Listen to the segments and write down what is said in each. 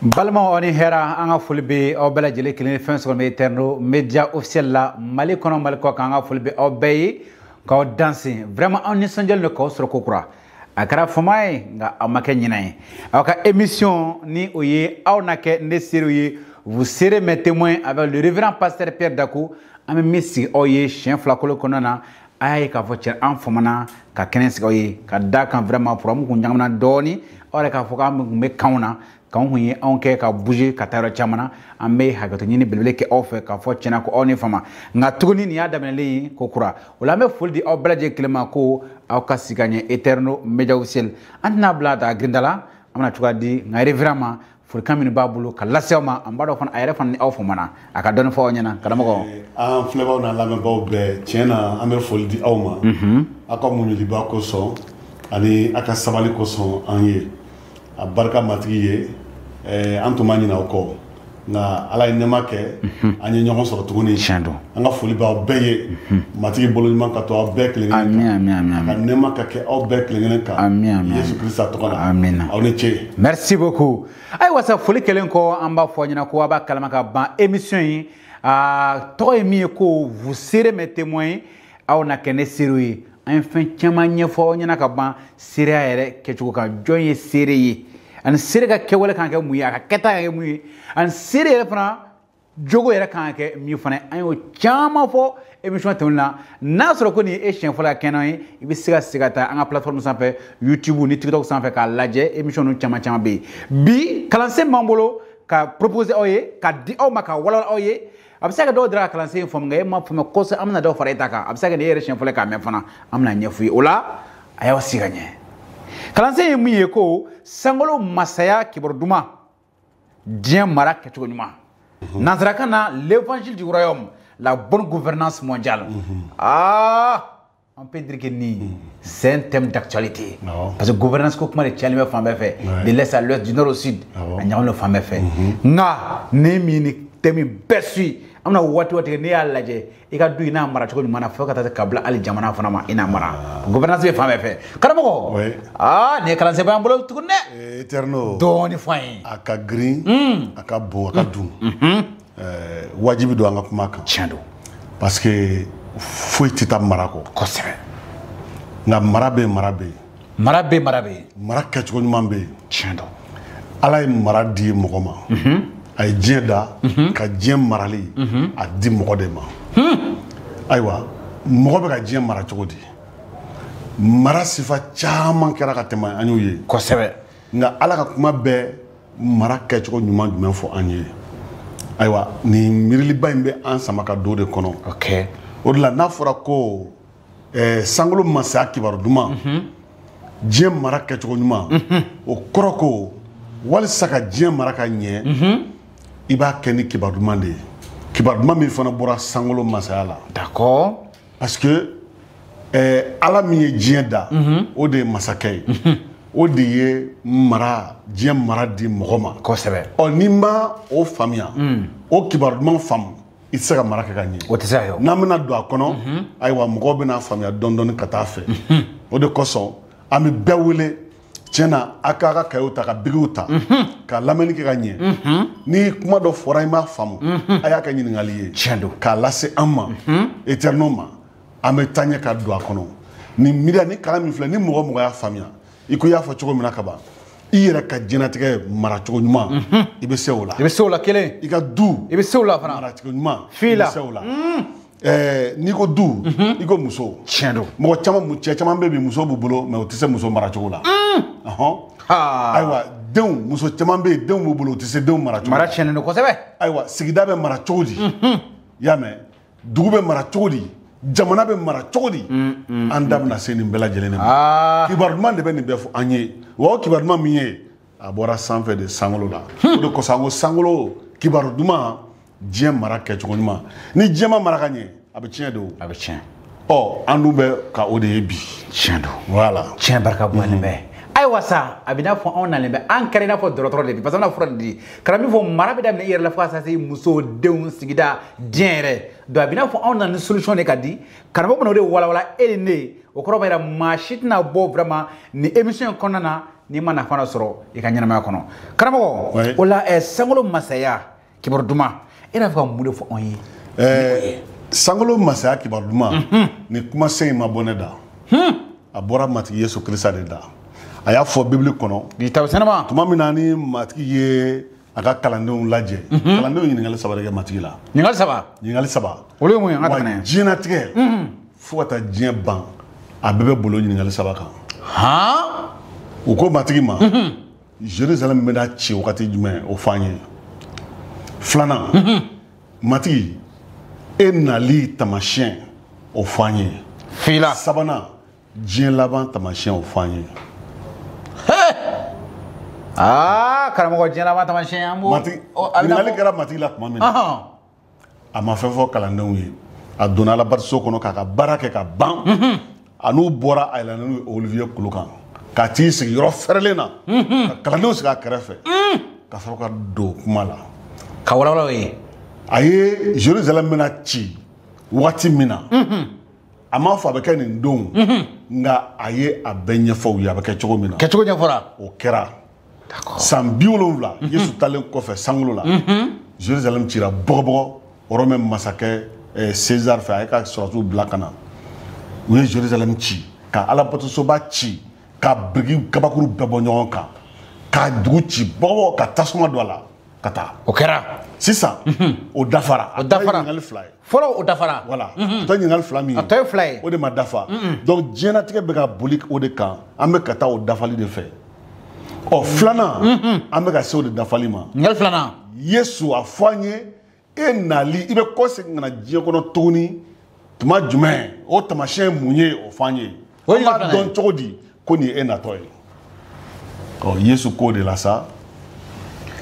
Balimaw, aw ni hɛrɛ. An ka foli bɛ aw bɛɛ lajɛlen kelen fɛn sɔrɔ bɛ Eterno Media Officiel la, Mali kɔnɔ, Mali kɔ kan. An ka foli bɛ aw bɛɛ ye k'aw danse. Vraiment, aw nisɔndiyalen don k'aw sɔrɔ ko kura. A kɛra fama ye, nka aw ma kɛ ɲinɛ ye. Aw ka émission ni o ye aw na kɛ ne seerew ye, vous serez mes témoins, avec le révérend pasteur Pierre Dako. An bɛ min sigi aw ye siɲɛ 2 kolo kɔnɔna na, a y'a ye k'a fɔ cɛ, an famana ka kɛnɛ sigi aw ye ka da kan. Vraiment, programme kun ɲagamina dɔɔni. Aw yɛrɛ k'a fɔ k'an kun bɛ kanw na, k'anw kun ye anw kɛ ka bouger ka taa yɔrɔ caman na. An bɛ hakɛto ɲini belebele kɛ aw fɛ k'a fɔ tiɲɛna ko aw ni fama. Nka tuguni, nin y'a daminɛlen ye ko kura. O la, an bɛ foli di aw bɛɛ lajɛlen kelen ma ko aw ka sigi ka ɲɛ Eterno Media Officiel. An tɛna bila ta girinda la, an bɛna cogoya di nka révérend ma, folikan minnu b'a bolo ka lase aw ma. An b'a dɔn fana, a yɛrɛ fana ni aw famana, a ka dɔɔni fɔ aw ɲɛna, karamɔgɔ. An filɛbaw n'an lamɛnbaw bɛɛ, tiɲɛ na, an bɛ foli di aw ma aw ka muɲuliba kosɔn ani aw ka sabali kosɔn. An ye a barika Matigi ye. An tun ma ɲinɛ aw kɔ, nka Ala ye nɛɛma kɛ, an ye ɲɔgɔn sɔrɔ tuguni. Tiɲɛ don. An ka foli b'aw bɛɛ ye. Matigi bolo ɲuman ka to aw bɛɛ kelen kelen. Ami, ami, ami, ka ami. Nɛɛma ka kɛ aw bɛɛ kelen kelen kan. Ami, ami. Yesu Kirista tɔgɔ la. Amina. Aw ni ce. Merci beaucoup. Ayiwa sa, foli kɛlen kɔ, an b'a fɔ aw ɲɛna ko a b'a kalama ka ban, émission in a tɔgɔ ye min ye ko vous serez mes témoins, aw na kɛ ne seerew ye. An ye fɛn caman ɲɛfɔ aw ɲɛna ka ban seereya yɛrɛ kɛcogo kan, jɔn ye seere ye, ani seere ka kɛwale kan ka kɛ mun ye, a ka kɛta ka kɛ mun ye, ani seere yɛrɛ fana jogo yɛrɛ kan ka kɛ min fana ye. An y'o caman fɔ émission tɛmɛnen na. N'a sɔrɔ ko nin ye e siɲɛ fɔlɔ ka kɛnɛ ye, i bɛ se ka segin ka taa an ka plateforme sanfɛ, YouTube ni TikTok sanfɛ, k'a lajɛ. Émission ninnu caman caman bɛ yen. Bi kalansen b'an bolo ka proposer aw ye, ka di aw ma, ka walawala aw ye. A bɛ se ka dɔw dira ka kalansen faamu, nka e ma faamuya kosɛbɛ, an bɛna dɔw fara e ta kan. A bɛ se ka kɛ nin e yɛrɛ siɲɛ fɔlɔ k'a mɛn fana, an bɛna ɲɛfɔ i ye. O la, a y'aw sigi ka ɲɛ. Kalansen ye min ye ko sankolo masaya kibaru duman, diɲɛ mara kɛcogo ɲuman, nanzarakan na l'évangile du royaume, la bonne gouvernance mondiale. Ah, on peut dire que ni c'est un thème d'actualité, parce que gouvernance ko kuma de cayalen bɛ fan bɛɛ fɛ, de l'est à l'ouest, du nord au sud, a ɲagaminen don fan bɛɛ fɛ. Nka ne min ni thème in bɛɛ suit, an bɛna waati waati kɛ, n'i y'a lajɛ i ka du in n'a mara cogo ɲuman na, fo ka taa se ka bila hali jamana fana ma, i n'a mara gouvernance bɛ fan bɛɛ fɛ, karamɔgɔ. Aa, nin ye kalansen b'an bolo tuguni dɛ. Eterno. Dɔɔni fɔ an ye. A ka girin, a ka bon, a ka dun. Wajibi don an ka kuma kan. Tiɲɛ don. Parce que foyi tɛ taa mara kɔ. Kosɛbɛ. Nka mara bɛ yen, mara bɛ yen. Mara bɛ yen, mara bɛ yen. Mara kɛcogo ɲuman bɛ yen. Tiɲɛ don. Ala ye mara di mɔgɔ ma. A ye diɲɛ da ka diɲɛ marali a di mɔgɔ de ma. Ayiwa, mɔgɔ bɛ ka diɲɛ mara cogo di? Mara sifa caman kɛra ka tɛmɛ, an y'o ye. Kosɛbɛ. Nka Ala ka kuma bɛ mara kɛcogo ɲuman jumɛn fɔ an ye? Ayiwa, nin miiriliba in bɛ an sama ka don o de kɔnɔ. O de la, n'a fɔra ko sankolo masaya kibaru duman, diɲɛ mara kɛcogo ɲuman, o kɔrɔ ko walisa ka diɲɛ mara ka ɲɛ, i b'a kɛ ni kibaru duman de ye, kibaru duman min fana bɔra sankolo masaya la. Parce que Ala min ye diɲɛ da, o de ye masakɛ ye, o de ye mara, diɲɛ mara di mɔgɔ ma. Ɔ, n'i ma o faamuya, o kibaru duman faamu, i tɛ se ka mara kɛ ka ɲɛ. O tɛ se ka kɛ o. N'an bɛna don a kɔnɔ, ayiwa, mɔgɔw bɛna faamuya dɔɔni dɔɔni ka taa fɛ. O de kosɔn an bɛ bɛɛ wele, tiɲɛ na, a k'a ka kayew ta, ka bigiw ta, ka lamɛnni kɛ ka ɲɛ. Ni kuma dɔ fɔra, i m'a faamu, a y'a kɛ ɲininkali ye. Tiɲɛ don. K'a lase an ma, Eterno ma, an bɛ taa ɲɛ ka don a kɔnɔ. Nin miiriya ni kalan min filɛ, ni mɔgɔ mɔgɔ y'a faamuya, i ko i y'a fɔ cogo min na ka ban, i yɛrɛ ka diɲɛlatigɛ maracogo ɲuman, i bɛ se o la. I bɛ se o la kelen. I ka du I bɛ se o la fana. maracogo ɲuman, F'i i la. bɛ se o la. N'i ko du, i ko muso. Tiɲɛ don. Mɔgɔ caman, cɛ caman bɛ bi, muso b'u bolo, mais u tɛ se muso maracogo la. Ɔhɔn. Ayiwa, denw, muso caman bɛ yen, denw b'u bolo, u tɛ se denw maracogo la. Mara tiɲɛnen don kosɛbɛ. Ayiwa, sigida bɛ mara cogo di? I y'a mɛn, dugu bɛ mara cogo di? Jamana bɛ mara cogo di? An da bɛna se nin bɛɛ lajɛlen de ma. Kibaru duman de bɛ nin bɛɛ fɔ an ye. Wa o kibaru duman min ye, a bɔra sanfɛ de, sankolo la. O de kosɔn an ko sankolo kibaru duman, diɲɛ mara kɛcogo ɲuman. Ni diɲɛ ma mara ka ɲɛ, a bɛ tiɲɛ de o. A bɛ tiɲɛ. Ɔ, an dun bɛ ka o de ye bi. Tiɲɛ don. Voilà. Tiɲɛ barika bonyalen bɛ. Ayiwa sa, a bɛ n'a fɔ anw nalen bɛ, an kɛra i n'a fɔ dɔgɔtɔrɔ de bi, parce que an bɛna fura de di. Kana min fɔ, mara bɛ daminɛ i yɛrɛ la fo ka taa se muso, denw, sigida, diɲɛ yɛrɛ. Donc a bɛ n'a fɔ anw nana ni solution de ka di. Karamɔgɔ bɛna o de walawala e ni ne ye. O kɔrɔ b'a jira maa si tɛna bɔ vraiment nin émission in kɔnɔna na. n'i ma nafa dɔ sɔrɔ i ka ɲɛnamaya kɔnɔ. Karamɔgɔ, o la sankolo masaya kibaru duman, e n'a fɛ ka mun de fɔ anw ye? Sankolo masaya kibaru duman, ni kumasen in ma bɔ ne da. A bɔra Matigi Yesu Kirisa de da. A y'a fɔ Bibili kɔnɔ. Tuma min na ni Matigi ye a ka kalandenw lajɛ, kalandenw ɲininkali saba de kɛ Matigi la. Ɲininkali saba? Ɲininkali saba. Olu ye mun ye? An ka tɛmɛ n'a ye. Diɲɛlatigɛ fo ka taa diɲɛ ban, a bɛɛ bɛ bolo ɲininkali saba kan. U ko Matigi ma, Jerusalem bɛna ci wagati jumɛn, o fɔ an ye. Filanan, Matigi, e nali taamasiyɛn, o fɔ an ye. Fila. Sabanan, diɲɛ laban taamasiyɛn, o fɔ an ye. Aa, karamɔgɔ, diɲɛ laban taamasiyɛn an b'o. Matigi, ɲininkali kɛra Matigi la tuma min na, a ma fɛn fɔ kalandenw ye. A donna Alabatoso kɔnɔ k'a ka baara kɛ ka ban. A n'u bɔra, a yɛlɛnna n'u ye Olivier kulu kan, ka t'i sigi yɔrɔ fɛrɛlen na, ka kalandenw sigi a kɛrɛfɛ, ka sɔrɔ ka don kuma la. Ka walawala o ye. A ye Jerusalem bɛna ci wagati min na, a m'a fɔ a bɛ kɛ nin don, nka a ye a bɛɛ ɲɛfɔ u ye a bɛ kɛ cogo min na. Kɛcogo ɲɛfɔra. O kɛra. San 70, Yesu taalen kɔfɛ sankolo la, Jerusalem cira bɔgɔbɔgɔ, Rɔmɛ masakɛ César fɛ, a ye ka sɔrɔdasiw bila ka na. U ye Jerusalem ci, ka Alabatosoba ci, ka biriki kabakuru bɛɛ bɔ ɲɔgɔn kan, ka dugu ci bɔgɔbɔgɔ, ka tasuma don a la, ka taa. O kɛra. Sisan, o dafara. O dafara. A tɔ ye ɲininkali fila ye. Fɔlɔ o dafara. Voilà. O tɔ ye ɲininkali fila min ye. A tɔ ye fila ye. O de ma dafa. Donc diɲɛlatigɛ bɛ ka boli o de kan, an bɛ ka taa o dafali de fɛ. Ɔ, filanan, an bɛ ka se o de dafali ma. Ɲininkali filanan. Yesu a fɔ an ye, e nali, i bɛ kɔsegin ka na diɲɛ kɔnɔ tuguni tuma jumɛn? O taamasiyɛn ye mun ye? O fɔ an ye. An b'a dɔn cogo di ko nin ye e natɔ ye? Ɔ, Yesu k'o de la sa,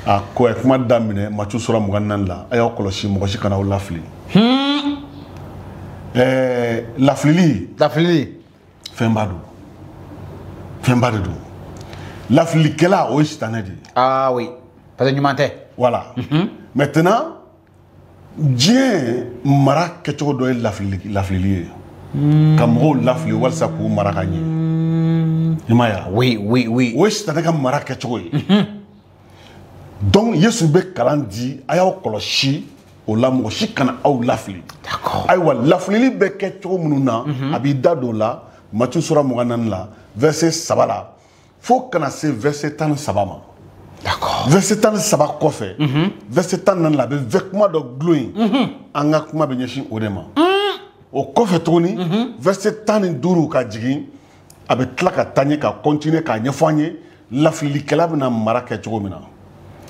a ko a ye kuma daminɛ Matiyu sura 24 la, a y'aw kɔlɔsi mɔgɔ si kana aw lafili. Lafilili. Lafilili. Fɛnba don. Fɛnba de don. Lafilikɛla, o ye sitanɛ de ye. Ah oui, parce que ɲuman tɛ. Voilà. Maintenant, diɲɛ mara kɛcogo dɔ ye lafilili ye. Ka mɔgɔw lafili walasa k'u mara ka ɲɛ. I m'a ye wa? Oui, oui, oui. O ye sitanɛ ka mara kɛcogo ye. Donc Yesu bɛ kalan di, a y'aw kɔlɔsi o la, mɔgɔ si kana aw lafili. D'accord. Ayiwa, lafilili bɛ kɛ cogo minnu na, a b'i da don o la, Matiyu sura 24 la, verset 3 la, fo kana se verset 13 ma. D'accord. Verset 13 kɔfɛ, verset 14 la, a bɛ kuma dɔ gulon yen. An ka kuma bɛ ɲɛsin o de ma. O kɔfɛ tuguni, verset 15 ka jigin, a bɛ tila ka taa ɲɛ ka continuer k'a ɲɛfɔ an ye lafilikɛla bɛna mara kɛ cogo min na.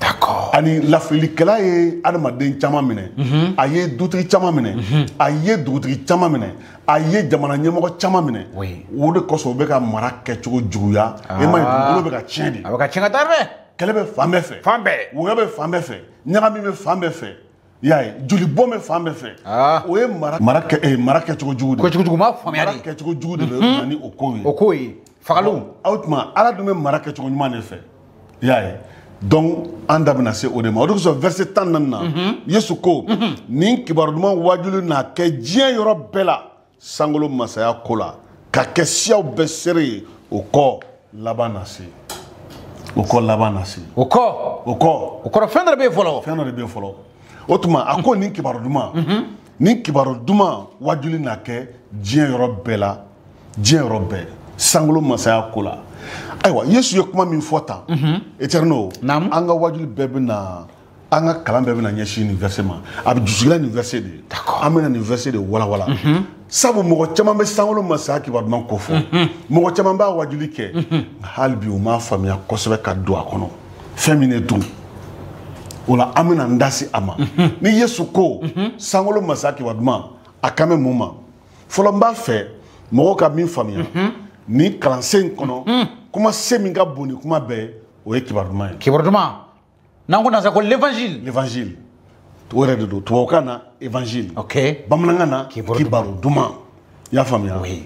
D'accord. Ani lafilikɛla ye adamaden caman minɛ, a ye dutigi caman minɛ, a ye dugutigi caman minɛ, a ye jamana ɲɛmɔgɔ caman minɛ. O de kosɔn u bɛ ka mara kɛcogo juguya. E ma ye, dugukolo bɛ ka tiɲɛ de. A bɛ ka tiɲɛ ka taa dɛ. Kɛlɛ bɛ fan bɛɛ fɛ. Fan bɛɛ. Woyo bɛ fan bɛɛ fɛ. Ɲagami bɛ fan bɛɛ fɛ. I y'a ye, jolibɔn bɛ fan bɛɛ fɛ. O ye mara kɛcogo jugu de ye. Kojugu jugu ma faamuya de. Mara kɛcogo jugu de bɛ na ni o kow ye. O kow ye. Fagaliw. O tuma Ala dun bɛ mara kɛcogo ɲuman de fɛ. I y'a ye. Donc an da bɛna se o de ma. O de kosɔn verset 14 na, Yesu ko, nin kibaru duman waajuli n'a kɛ diɲɛ yɔrɔ bɛɛ la, sankolo masaya ko la, ka kɛ siyaw bɛɛ seere ye, o kɔ laban na se. O kɔ laban na se. O kɔ. O kɔ. O kɔrɔ fɛn dɔ de bɛ yen fɔlɔ. Fɛn dɔ de bɛ yen fɔlɔ. O tuma a ko nin kibaru duman, nin kibaru duman waajuli n'a kɛ diɲɛ yɔrɔ bɛɛ la, diɲɛ yɔrɔ bɛɛ, sankolo masaya ko la. Ayiwa, Yesu ye kuma min fɔ tan, Éternel, an ka waajuli bɛɛ bɛ na, an ka kalan bɛɛ bɛ na ɲɛsin nin verset ma. A bɛ jusigila nin verset de ye. An bɛna nin verset de walawala. Sabu mɔgɔ caman bɛ sankolo masaya kibaru duman ko fɔ. Mɔgɔ caman b'a waajuli kɛ, hali bi u m'a faamuya kosɛbɛ ka don a kɔnɔ. Fɛn min de don. O la an bɛna n da se a ma. Ni Yesu ko sankolo masaya kibaru duman, a kan bɛ mun ma? Fɔlɔ n b'a fɛ mɔgɔw ka min faamuya. Ni kalansen kɔnɔ, kuma se min ka bon ni kuma bɛɛ, o ye kibaru duman ye. Kibaru duman. N'an ko nanzara ko l'évangile. L'évangile. O yɛrɛ de don. Tubabukan na évangile. Ok. Bamanankan na kibaru duman. I y'a faamuya? Oui.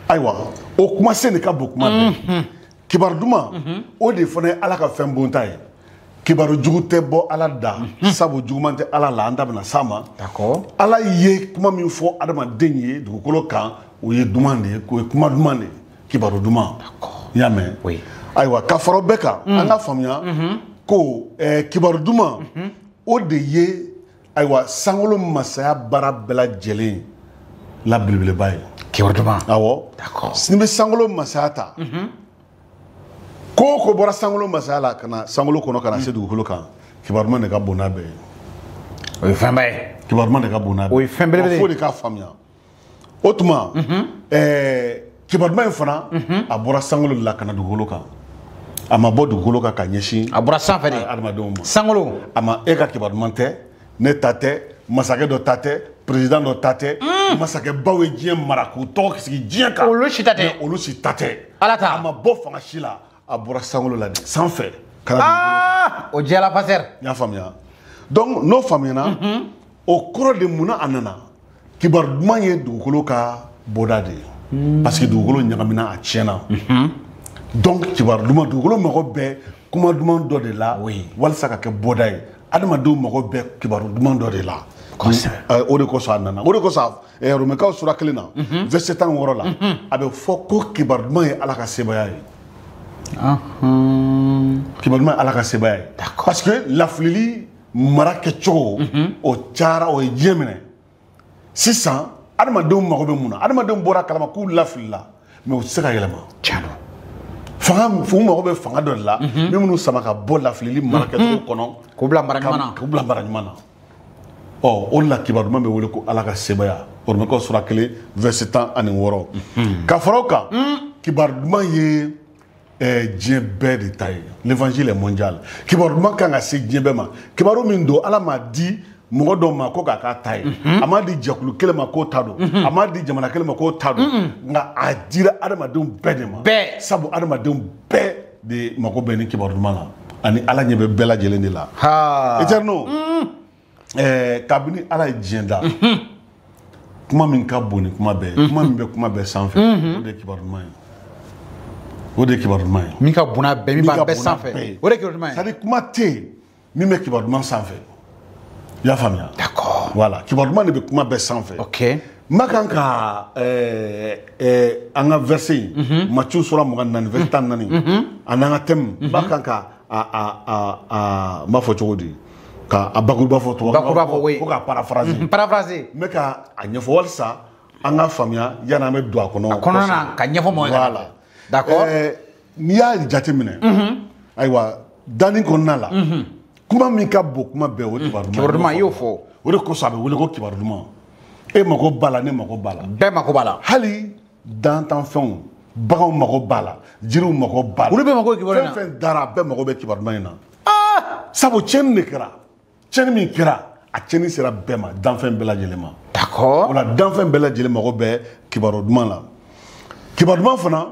Ayiwa, o kuma se de ka bon kuma bɛɛ. Kibaru duman, o de fana ye Ala ka fɛn bonta ye. Kibaru jugu tɛ bɔ Ala da, sabu juguman tɛ Ala la, an da bɛna s'a ma. D'accord. Ala ye kuma min fɔ adamaden ye dugukolo kan, o ye duman de ye, o ye kuma duman de ye. Kibaru duman. D'accord. I y'a mɛn? Oui. Ayiwa ka fara o bɛɛ kan, an ka faamuya ko kibaru duman o de ye ayiwa sankolo masaya baara bɛɛ lajɛlen la belebeleba ye. Kibaru duman. Awɔ. D'accord. N'i bɛ sankolo masaya ta, ko o ko bɔra sankolo masaya la ka na sankolo kɔnɔ ka na se dugukolo kan, kibaru duman de ka bon n'a bɛɛ ye. O ye fɛnba ye. Kibaru duman de ka bon n'a bɛɛ ye. O ye fɛn belebele ye. Fo de k'a faamuya. O tuma, kibaru duman in fana, a bɔra sankolo de la ka na dugukolo kan. A ma bɔ dugukolo kan ka ɲɛsin. A bɔra sanfɛ de. Adamadenw ma. Sankolo. A ma, e ka kibaru duman tɛ, ne ta tɛ, masakɛ dɔ ta tɛ, président dɔ ta tɛ, masakɛbaw ye diɲɛ mara k'u tɔgɔ sigi diɲɛ kan. Olu si ta tɛ. Olu si ta tɛ. Ala ta. A ma bɔ fanga si la, a bɔra sankolo la de, sanfɛ. Ka na dugukolo. Ah, o jɛla pasteur. I y'a faamuya. Donc n'o faamuyana, o kɔrɔ de munna a nana. Kibaru duman ye dugukolo ka bɔda de ye. Parce que dugukolo ɲagamina, a tiɲɛna. Donc kibaru duman, dugukolo mago bɛ kuma duman dɔ de la. Oui. Walasa ka kɛ bɔda ye. Adamadenw mago bɛ kibaru duman dɔ de la. Kosɛbɛ. O de kosɔn a nana. O de kosɔn Romɛkaw sura 1 na, verset 16 la, a bɛ fɔ ko kibaru duman ye Ala ka sebaaya ye. Kibaru duman ye Ala ka sebaaya ye. D'accord. Parce que lafilili mara kɛcogo, o cayara, o ye diɲɛ minɛ. Sisan adamadenw mago bɛ mun na? Adamadenw bɔra kalama k'u lafilila, mais u tɛ se ka yɛlɛma. Tiɲɛ don. Fanga, u mago bɛ fanga dɔ de la, min minnu sama ka bɔ lafilili mara kɛcogo kɔnɔ. K'u bila mara ɲuman na. K'u bila mara ɲuman na. Ɔ, o de la kibaru duman bɛ wele ko Ala ka sebaaya. Romɛkaw sura 1 verset 16. Ka fara o kan, kibaru duman ye diɲɛ bɛɛ de ta ye. L'évangile est mondial. Kibaru duman kan ka se diɲɛ bɛɛ ma. Kibaru min don, Ala m'a di mɔgɔ dɔw ma ko k'a k'a ta ye. A m'a di jɛkulu kelen ma k'o ta don. A m'a di jamana kelen ma k'o ta don. Nka a dira adamadenw bɛɛ de ma. Bɛɛ. Sabu adamadenw bɛɛ de mago bɛ ni kibaru duman la. Ani Ala ɲɛ bɛ bɛɛ lajɛlen de la. Ha. Éternel, kabini Ala ye diɲɛ da, kuma min ka bon ni kuma bɛɛ ye, kuma min bɛ kuma bɛɛ sanfɛ, o de ye kibaru duman ye. O de ye kibaru duman ye. Min ka bon n'a bɛɛ, min b'a ka bɛɛ bon n'a sanfɛ. bɛɛ ye. O de ye kibaru duman ye. C'est à dire kuma tɛ yen min bɛ kibaru duman sanfɛ. I y'a faamuya? D'accord. Voilà, kibaru duman de bɛ kuma bɛɛ sanfɛ. Ok. N ma kan ka an ka verset in, Matthieu sura 24 verset 14, a n'an ka thème, n b'a kan ka a n b'a fɔ cogo di? Ka a bakuruba fɔ tubabu Bakuruba fɔ, oui. Ko ka paraphraser. Paraphraser. N bɛ ka a ɲɛfɔ walasa an ka faamuya yanni an bɛ don a kɔnɔ. A kɔnɔna na ka ɲɛfɔ mɔgɔw ye. Voilà. D'accord. N'i y'a jateminɛ, ayiwa danni kɔnɔna la, kuma min ka bon kuma bɛɛ, o ye kibaru duman ye. Kibaru duman, i y'o fɔ. O de kosɔn a bɛ wele ko kibaru duman. E mago b'a la, ne mago b'a la. Bɛɛ mako b'a la. Hali dantanfɛnw, baganw mago b'a la, jiriw mago b'a la. Olu bɛɛ mago bɛ kibaru in na. Fɛn fɛn dara, a bɛɛ mago bɛ kibaru duman in na. Sabu tiɲɛni de kɛra. Tiɲɛni min kɛra, a tiɲɛni sera bɛɛ ma, danfɛn bɛɛ lajɛlen ma. D'accord. O la danfɛn bɛɛ lajɛlen mago bɛ kibaru duman la. Kibaru duman fana,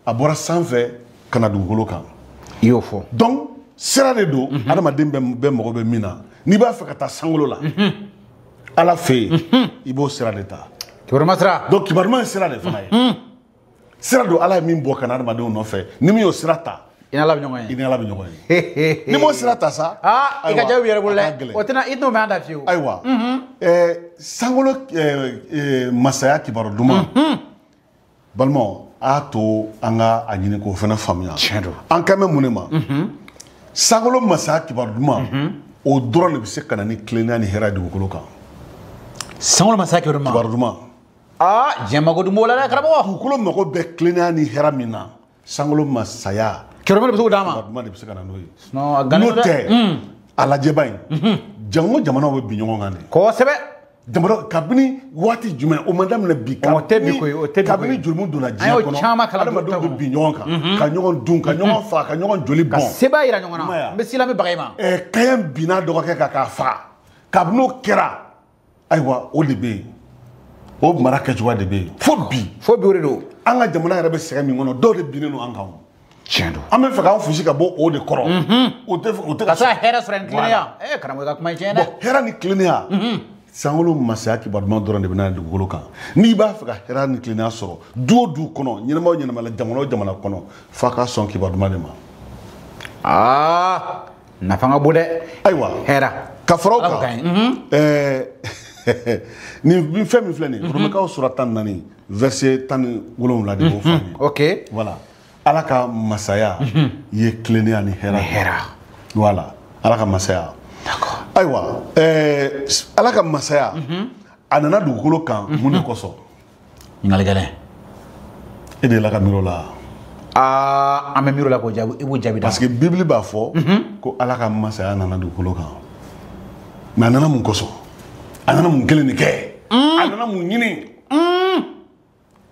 a bɔra sanfɛ ka na dugukolo kan. I y'o fɔ. Donc sira de don, adamaden bɛɛ mago bɛ min na. N'i b'a fɛ ka taa sankolo la, Ala fɛ yen, i b'o sira de ta. Kibaru duman sira. Donc kibaru duman ye sira de fana ye. Sira don Ala ye min bɔ ka na adamadenw nɔfɛ, ni min y'o sira ta, I ni Ala bɛ ɲɔgɔn i ye. ni Ala bɛ ɲɔgɔn ye. Ni m'o sira ta sa, Ah, i ka ayiwa, jaabi yɛrɛ bolo a ka dɛ. gɛlɛn. O tɛna i t'o mɛn an da fiyewu. Ayiwa, sankolo masaya kibaru duman, balimaw, a to an ka a ɲini k'o fana faamuya. Tiɲɛ don. An kan bɛ mun de ma? Sankolo masaya kibaru duman, o dɔrɔn de bɛ se ka na ni tilennenya ni hɛrɛ ye dugukolo kan. Sankolo masaya kibaru duman. Kibaru duman. Ah, diɲɛ mago dun b'o la dɛ karamɔgɔ. Dugukolo mago bɛ tilennenya ni hɛrɛ min na, sankolo masaya Kibaru duman de bɛ se k'o d'a ma. kibaru duman de bɛ se ka na n'o ye. Sinon a gannen N'o don dɛ. tɛ, a lajɛba in, jango jamanaw bɛ bin ɲɔgɔn kan de. Kosɛbɛ. Jamana kabini waati jumɛn, o ma daminɛ bi. O tɛ bi koyi, o tɛ bi koyi. Kabini jurumu donna An diɲɛ y'o kɔnɔ, caman kalan adamadenw du bɛ bin ɲɔgɔn kan, ka ɲɔgɔn dun, ka ɲɔgɔn faga, ka ɲɔgɔn joli Ka bɔn. sebaaya yira ɲɔgɔn I m'a ye na. wa? N bɛ s'i la, n bɛ baga i ma. Kaɲɛ binna dɔgɔkɛ kan k'a faga. Kabini o kɛra, ayiwa o de bɛ yen, o mara kɛcogoya de bɛ yen fo bi. Fo bi o de don. An ka jamana yɛrɛ bɛ sɛgɛn min kɔnɔ, dɔw de binnen don an kan. Tiɲɛ don. An bɛ fɛ k'an fosi ka bɔ o de kɔrɔ, o tɛ o tɛ Ka se ka hɛrɛ sɔrɔ ni tilennenya. Voilà. Karamɔgɔ i ka kuma ye tiɲɛ ye dɛ. Bon, hɛrɛ ni tilennenya, sankolo masaya kibaru duman dɔrɔn de bɛ na dugukolo kan. N'i b'a fɛ ka hɛrɛ ni tilennenya sɔrɔ du o du kɔnɔ, ɲɛnama o ɲɛnama la, jamana o jamana kɔnɔ, f'a ka sɔn kibaru duman de ma. Aa, nafa ka bon dɛ. Ayiwa, Hɛrɛ. ka fara o Ala k'o kan, k'an ye. Nin fɛn min filɛ nin ye, Romɛkaw sura 14 verset 17 de b'o fɔ an ye. Ok. Voilà. Ala ka masaya ye tilennenya ni hɛrɛ. Voilà, Ala ka masaya. D'accord. Ayiwa, Ala ka masaya a nana dugukolo kan mun de kosɔn? Ɲininkali gɛlɛn. E de la ka miiri o la. Aa, an bɛ miiri o la k'o jaabi, i b'o jaabi. Parce que Bible b'a fɔ ko Ala ka masaya nana dugukolo kan. Mais a nana mun kosɔn? A nana mun kelen de kɛ? A nana mun ɲini?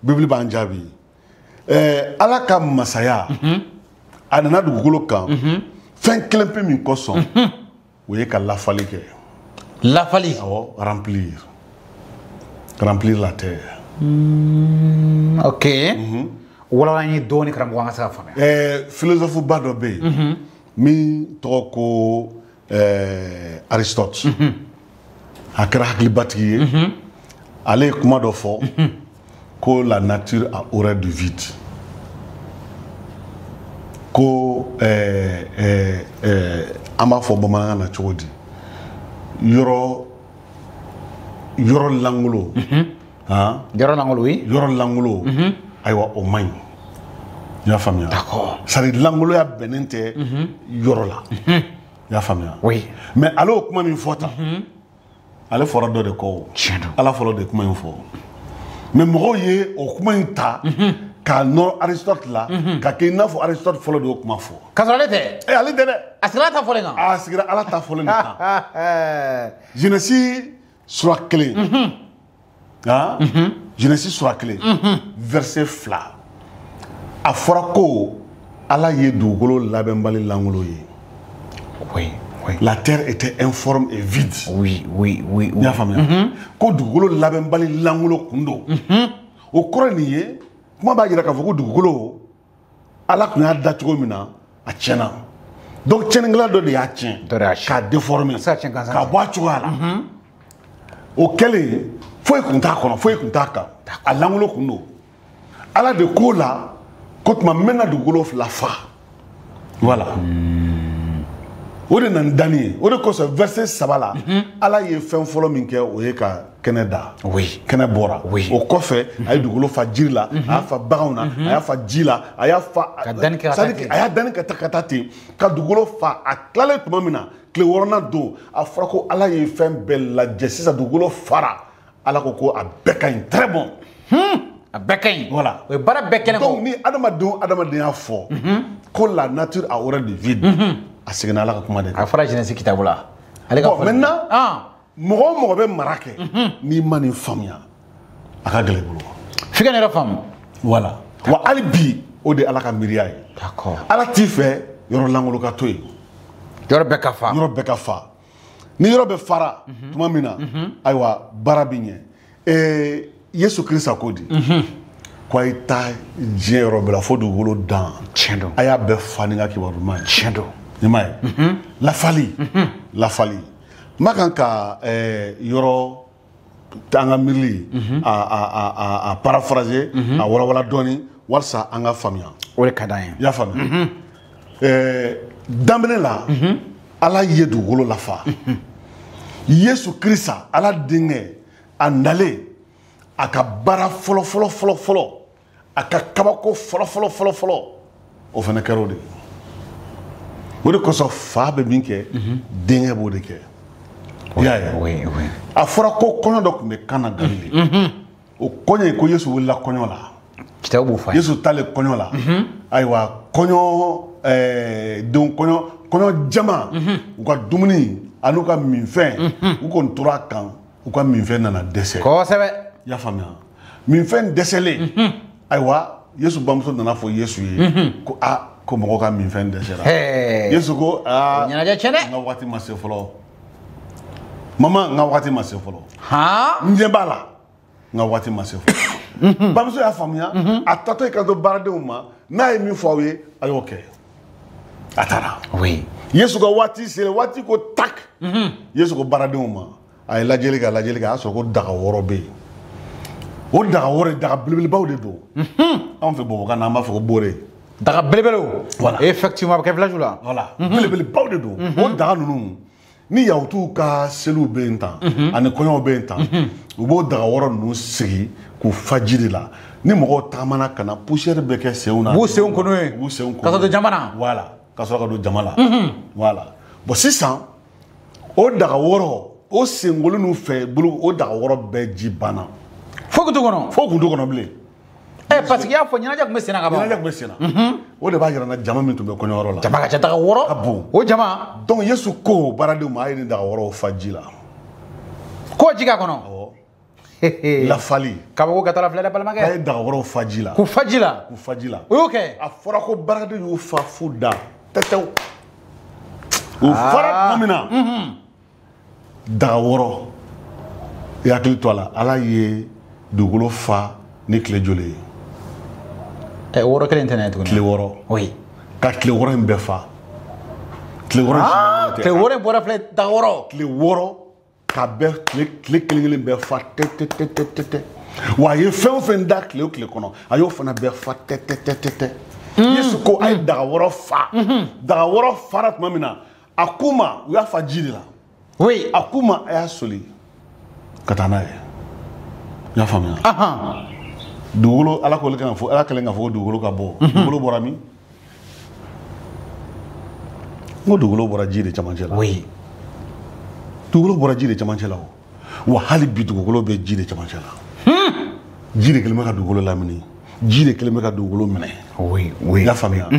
Bible b'an jaabi. Ala ka masaya a nana dugukolo kan fɛn kelen pe min kosɔn, o ye ka lafali kɛ. Lafali. Awɔ, remplir. Remplir la terre. Ok. Walawala an ye dɔɔni karamɔgɔ an ka se ka faamuya. Philosophe ba dɔ bɛ yen min tɔgɔ ko Aristote. A kɛra hakilibatigi ye. Ale ye kuma dɔ fɔ ko la nature a horreur du vide. Ko an b'a fɔ bamanankan na cogo di? Yɔrɔ langolo. Han? Yɔrɔ langolo, oui. Yɔrɔ langolo. Ayiwa, o man ɲi. I y'a faamuya? D'accord. C'est à dire langoloya bɛnnen tɛ yɔrɔ la. I y'a faamuya? Oui. Mais ale y'o kuma min fɔ tan, ale fɔra dɔ de kɔ o. Tiɲɛ don. Ala fɔlɔ de ye kuma in fɔ. Mais mɔgɔw ye o kuma in ta k'a nɔrɔ Aristote la, ka kɛ i n'a fɔ Aristote fɔlɔ de y'o kuma fɔ. K'a sɔrɔ ale tɛ. Ale tɛ dɛ. A sigira ta fɔlen kan. A sigira Ala ta fɔlen de kan. Genèse sura 1. Han? Genèse sura 1. Verset 2. A fɔra ko Ala ye dugukolo labɛnbali langolo ye. Oui, oui. La terre était informe et vide. Oui. I y'a faamuya? Ko dugukolo labɛnbali langolo kun don. O kɔrɔ ye nin ye, kuma b'a jira k'a fɔ ko dugukolo, Ala tun y'a da cogo min na, a tiɲɛna. Donc tiɲɛnikɛla dɔ de y'a tiɲɛ. Dɔ de y'a tiɲɛ. K'a déformer. A se ka tiɲɛ gansan. K'a bɔ a cogoya la. O kɛlen, foyi tun t'a kɔnɔ, foyi tun t'a kan. A langolo kun don. Ala de k'o la, ko tuma n bɛna dugukolo lafa. Voilà. O de nana ni danni ye. O de kosɔn verset 3 la, Ala ye fɛn fɔlɔ min kɛ, o ye ka kɛnɛ da. Oui. Kɛnɛ bɔra. Oui. O kɔfɛ, a ye dugukolo fa jiri la, a y'a fa baganw na, a y'a fa ji la, a y'a fa. Ka danni kɛ ka taa ten. A y'a danni ka taa ten, ka dugukolo fa. A tilalen tuma min na, tile 6nan don, a fɔra ko Ala ye fɛn bɛɛ lajɛ sisan dugukolo fara. Ala ko a bɛɛ ka ɲi, très bon. A bɛɛ ka ɲi. Voilà. O ye baara bɛɛ kɛnɛ kɔ. Donc ni adamaden y'a fɔ ko la nature a horreur du vide, a seginna Ala ka kuma de kan. A fɔra Genèse kitabu la. Ale ka Bon, maintenant, mɔgɔ o mɔgɔ bɛ mara kɛ, n'i ma nin faamuya, a ka gɛlɛn i bolo. F'i ka nin yɔrɔ faamu. Voilà. Wa hali bi, o de ye Ala ka miiriya ye. D'accord. Ala t'i fɛ yɔrɔ langolo ka to yen. Yɔrɔ bɛɛ ka fa. Yɔrɔ bɛɛ ka fa. Ni yɔrɔ bɛ fara tuma min na, ayiwa, baara bɛ ɲɛ. Yesu Kirisa ko di? Ko a ye taa diɲɛ yɔrɔ bɛɛ la fo dugukolo dan. Tiɲɛ don. A y'a bɛɛ fa ni ka kibaru duman ye. Tiɲɛ don. I m'a ye? Lafali. Lafali. N ma kan ka yɔrɔ an ka miirili a paraphraser, a walawala dɔɔni walasa an ka faamuya. O de ka d'an ye. I y'a faamuya? Daminɛ la, Ala ye dugukolo lafa. Yesu Kirisa, Ala denkɛ, a nalen, a ka baara fɔlɔ fɔlɔ fɔlɔ fɔlɔ, a ka kabako fɔlɔ fɔlɔ fɔlɔ fɔlɔ, o fana kɛra o de ye. O de kosɔn fa bɛ min kɛ, denkɛ b'o de kɛ. I y'a ye? Oui, oui. A fɔra ko kɔɲɔ dɔ tun bɛ Kana Galile. O kɔɲɔ in, ko Yesu wulila kɔɲɔ la. Kitabu b'o fɔ an ye. Yesu taalen kɔɲɔ la. Ayiwa, kɔɲɔ denw kɔɲɔ jama, u ka dumuni an'u ka minfɛn, u kɔni tora a kan, u ka minfɛn nana dɛsɛ. Kosɛbɛ. I y'a faamuya? Minfɛn dɛsɛlen, ayiwa, Yesu bamuso nana fɔ Yesu ye ko a ko mɔgɔw ka minfɛn dɛsɛra. Yesu ko aa, ɲɛnajɛ tiɲɛ dɛ. N ka waati ma se fɔlɔ. Mama, n ka waati ma se fɔlɔ. Han? N ɲɛ b'a la, n ka waati ma se fɔlɔ. Bamuso y'a faamuya, a tatɔ i kanto baaradenw ma, n'a ye min fɔ aw ye, a y'o kɛ. A taara. Oui. Yesu ka waati sera, waati ko tak. Yesu ko baaradenw ma, a ye lajɛli kɛ, a lajɛli kɛ, a y'a sɔrɔ ko daga 6 bɛ yen. O daga 6, daga belebelebaw de don. Anw fɛ Bamakɔ na, an b'a fɔ ko bore. Daga belebelew. Voilà. Effectivement, a bɛ kɛ village la. Voilà. Belebelebaw de don. O daga ninnu, Ni yahutuw ka seliw bɛ yen tan, ani kɔɲɔw bɛ yen tan, u b'o daga wɔɔrɔ ninnu sigi k'u fa ji de la. Ni mɔgɔw taamana ka na, poussière bɛ kɛ senw na. U b'u senw kɔnɔ yen. U b'u senw kɔnɔ. Ka sɔrɔ don jama na. Voilà, ka sɔrɔ ka don jama la. Voilà. Bon sisan, o daga wɔɔrɔ, o senkoli n'u fɛ bolo, o daga wɔɔrɔ bɛɛ ji banna. Fo kun t'u kɔnɔ. Fo kun t'u kɔnɔ bilen. Parce que i y'a fɔ ɲɛnajɛ tun bɛ sen na ka ban. Ɲɛnajɛ tun bɛ sen na. O de b'a jira n na jama min tun bɛ kɔɲɔyɔrɔ la. Jama ka ca daga wɔɔrɔ. Ka bon. O jama. Donc Yesu ko baaradenw ma, a ye nin daga wɔɔrɔw fa ji la. K'o ji k'a kɔnɔ. Awɔ. Lafali. Kabako ka taa filɛ dɛ balimakɛ. A ye daga wɔɔrɔw fa ji la. K'u fa ji la. K'u fa ji la. O y'o kɛ. A fɔra ko baaradenw y'u fa fu da tɛtɛw. U fara tuma min na. Daga wɔɔrɔ. I hakili to a la, Ala ye dugukolo fa ni tile joli ye? Wɔɔrɔ kelen tɛ n'a ye tuguni. Tile wɔɔrɔ. Oui. Ka tile wɔɔrɔ in bɛɛ fa. Tile wɔɔrɔ in tile wɔɔrɔ in bɔra filɛ daga wɔɔrɔ. Tile wɔɔrɔ ka bɛɛ tile kelen kelen bɛɛ fa tɛ tɛ tɛ tɛ tɛ tɛ. Wa a ye fɛn o fɛn da tile o tile kɔnɔ, a y'o fana bɛɛ fa tɛ tɛ tɛ tɛ tɛ. Yesu ko a ye daga wɔɔrɔ fa. Daga wɔɔrɔ fara tuma min na, a k'u ma, u y'a fa ji de la. Oui. A k'u ma, a y'a soli ka taa n'a ye. I y'a faamuya? Dugukolo, Ala ko kan fɔ, Ala kɛlen k'a fɔ ko dugukolo ka bɔ. Dugukolo bɔra min? N ko dugukolo bɔra ji de camancɛ la. Oui. Dugukolo bɔra ji de camancɛ la o. Wa hali bi dugukolo bɛ ji de camancɛ la. Ji de kɛlen bɛ ka dugukolo lamini. Ji de kɛlen bɛ ka dugukolo minɛ. Oui, oui. I y'a faamuya?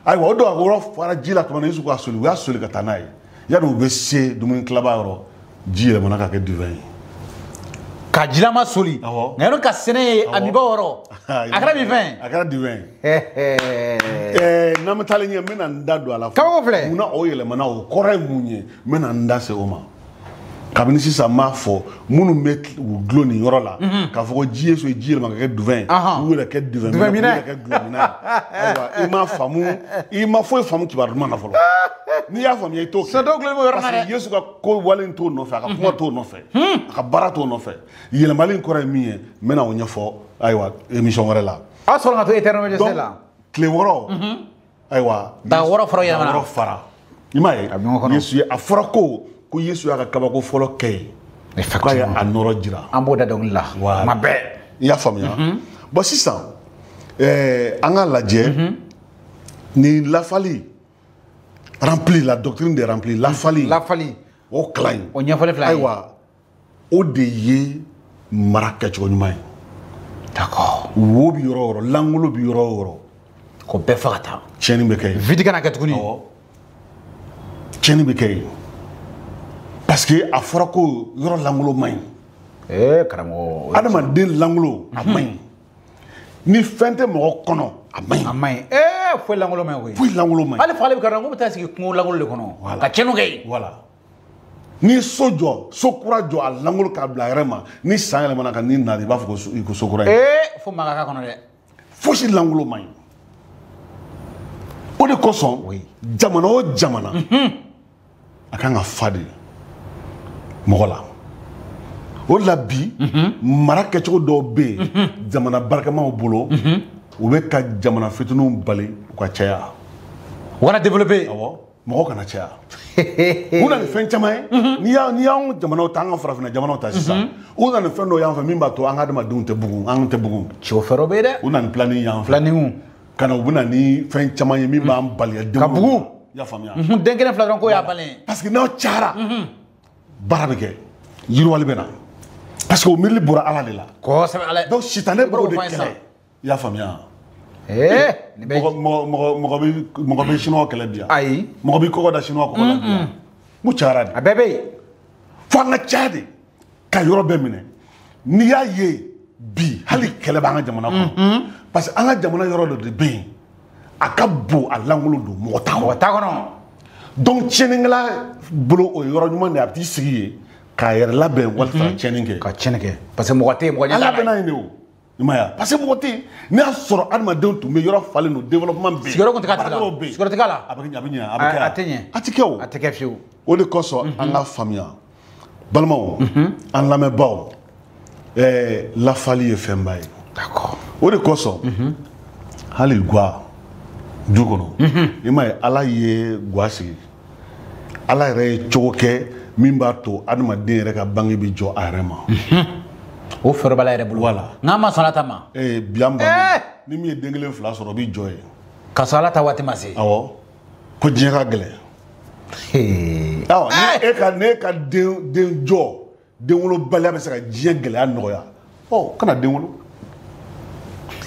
Ayiwa, o daga wɔɔrɔ fara ji la tuma min na, Yesu k'a soli, u y'a soli ka taa n'a ye. Yanni u bɛ se dumuni tilaba yɔrɔ, ji yɛlɛmana ka kɛ divin ye. Ka jilama soli. Awɔ. Nka yɔrɔ ka sɛnɛ ye a miba wɔɔrɔ. A kɛra min fɛn? A kɛra divin ye. N'an bɛ taalen ɲɛ, n bɛna n da don a la. Kabako filɛ. Munna o yɛlɛmana, o kɔrɔ ye mun ye? N bɛna n da se o ma. Kabini sisan n b'a fɔ minnu bɛ u dulon nin yɔrɔ la, k'a fɔ ko ji Yesu ye ji yɛlɛma ka kɛ divin ye, u yɛrɛ kɛ divin minɛ, u yɛrɛ kɛ dulɔ minɛ. Ayiwa, i m'a faamu, i ma foyi faamu kibaru duman na fɔlɔ. N'i y'a faamuya, i t'o kɛ. Sɛ dɔw gulonnen b'o yɔrɔ la dɛ. Parce que Yesu ka ko wale in t'o nɔfɛ, a ka kuma t'o nɔfɛ, a ka baara t'o nɔfɛ. Yɛlɛmali in kɔrɔ ye min ye, n bɛna o ɲɛfɔ ayiwa émission wɛrɛ la. Aw sɔrɔ ka to éternel majesté la. Tile wɔɔrɔ. Ayiwa. Daga wɔɔrɔ fara yɛlɛmana. Daga wɔɔrɔ fara. I m'a ye? Yesu ye, a fɔra ko Yesu y'a ka kabako fɔlɔ kɛ yen. K'a ye a nɔrɔ jira. An b'o da dɔnkili la. Voilà. Kuma bɛɛ. I y'a faamuya? Bon sisan, an k'a lajɛ ni lafali rempli, la doctrine de rempli, lafali. Lafali. O kalan in. O ɲɛfɔli filɛ. Ayiwa, o de ye mara kɛcogo ɲuman ye. D'accord. Wo bi yɔrɔ o yɔrɔ, langolo bi yɔrɔ o yɔrɔ. K'o bɛɛ fa ka taa. Tiɲɛni bɛ kɛ yen. Vide kana kɛ tuguni. Awɔ. Tiɲɛni bɛ kɛ yen. Parce que a fɔra ko yɔrɔ langolo man ɲi. Karamɔgɔ. Adamaden langolo a man ɲi. Ni fɛn tɛ mɔgɔ kɔnɔ a man ɲi. A man ɲi. Foyi langolo man ɲi koyi. Foyi langolo man ɲi. Hali fagali bɛ kɛ ko bɛ taa sigi kungo langolo de kɔnɔ. Ka tiɲɛniw kɛ yen. Voilà. Ni so jɔ, so kura jɔ a langolo k'a bila a yɛrɛ ma, ni san yɛlɛmana ka ni na i b'a fɔ ko i ko so kura ye. Fo maa ka k'a kɔnɔ dɛ. Fosi langolo man ɲi. O de kosɔn, jamana o jamana, a kan ka fa de mɔgɔ la. O de la bi, mara kɛcogo dɔw bɛ yen, jamana barikamaw bolo, u bɛ ka jamana fitininw bali u ka caya. U kana développer. Awɔ, mɔgɔ kana caya. U nana ni fɛn caman ye. N'i y'anw jamanaw ta, an ka farafinna jamanaw ta sisan, u nana ni fɛn dɔw y'an fɛ min b'a to an ka adamadenw tɛ bugun, an tɛ bugun. Cɛw fɛɛrɛw bɛ yen dɛ. U nana ni planning y'an fɛ. Planning. Ka na u bɛ na ni fɛn caman ye min b'an bali ka denw. Ka bugun. I y'a faamuya? Den kelen fila dɔrɔn k'o y'a balen. Parce que n'aw cayara. Baara bɛ kɛ, yiriwali bɛ na. Parce que o miirili bɔra Ala de la. Kosɛbɛ Ala. Donc sitanɛ b'o de kɛlɛ. I y'a faamuya? Mɔgɔ bɛ chinois kɛlɛ bi yan. Ayi. Mɔgɔ b'i kɔgɔ da chinois kɔgɔ la bi yan. Mun cayara de. A bɛɛ bɛ yen. Fo an ka caya de ka yɔrɔ bɛɛ minɛ. N'i y'a ye bi hali kɛlɛ b'an ka jamana kɔnɔ. Parce que an ka jamana yɔrɔ dɔ de bɛ yen. A ka bon, a lankolon don, mɔgɔ t'a kɔnɔ. Mɔgɔ t'a kɔnɔ. Donc tiɲɛnikɛla bolo o ye yɔrɔ ɲuman de ye, a bɛ t'i sigi yen k'a yɛrɛ labɛn walasa ka tiɲɛni kɛ. Ka tiɲɛni kɛ parce que mɔgɔ tɛ yen, mɔgɔ ɲɛ t'a la. Ala bɛ n'a ye de o. I m'a ye wa? Parce que mɔgɔ tɛ yen. N'i y'a sɔrɔ adamadenw tun bɛ yɔrɔ falen don, développement bɛ yen. Sigiyɔrɔ tun tɛ k'a tigi la. Baarakɛlaw bɛ yen. Sigiyɔrɔ tɛ k'a la. A bɛ ɲɛ, a bɛ ɲɛ, a bɛ kɛ. A tɛ ɲɛ. A tɛ kɛ o. A tɛ kɛ fiyewu. O de kosɔn an ka faamuya, balimaw, an lamɛnbaaw, lafali ye fɛnba ye. D'accord. O de kosɔn hali guwa du kɔnɔ, i m'a ye Ala ye guwa sigi. Ala yɛrɛ ye cogo kɛ min b'a to adamaden yɛrɛ ka bange bɛ jɔ a yɛrɛ ma. O fɛɛrɛ b'ala yɛrɛ bolo. Voilà. N'an ma sɔn Ala ta ma. Bi an bange ni min ye den kelen fila sɔrɔ o b'i jɔ yen. Ka sɔrɔ Ala ta waati ma se. Awɔ. Ko diɲɛ ka gɛlɛn. Awɔ, ni e ka den jɔ denwolobaliya bɛ se ka diɲɛ gɛlɛya nɔgɔya. Ɔ kana den wolo.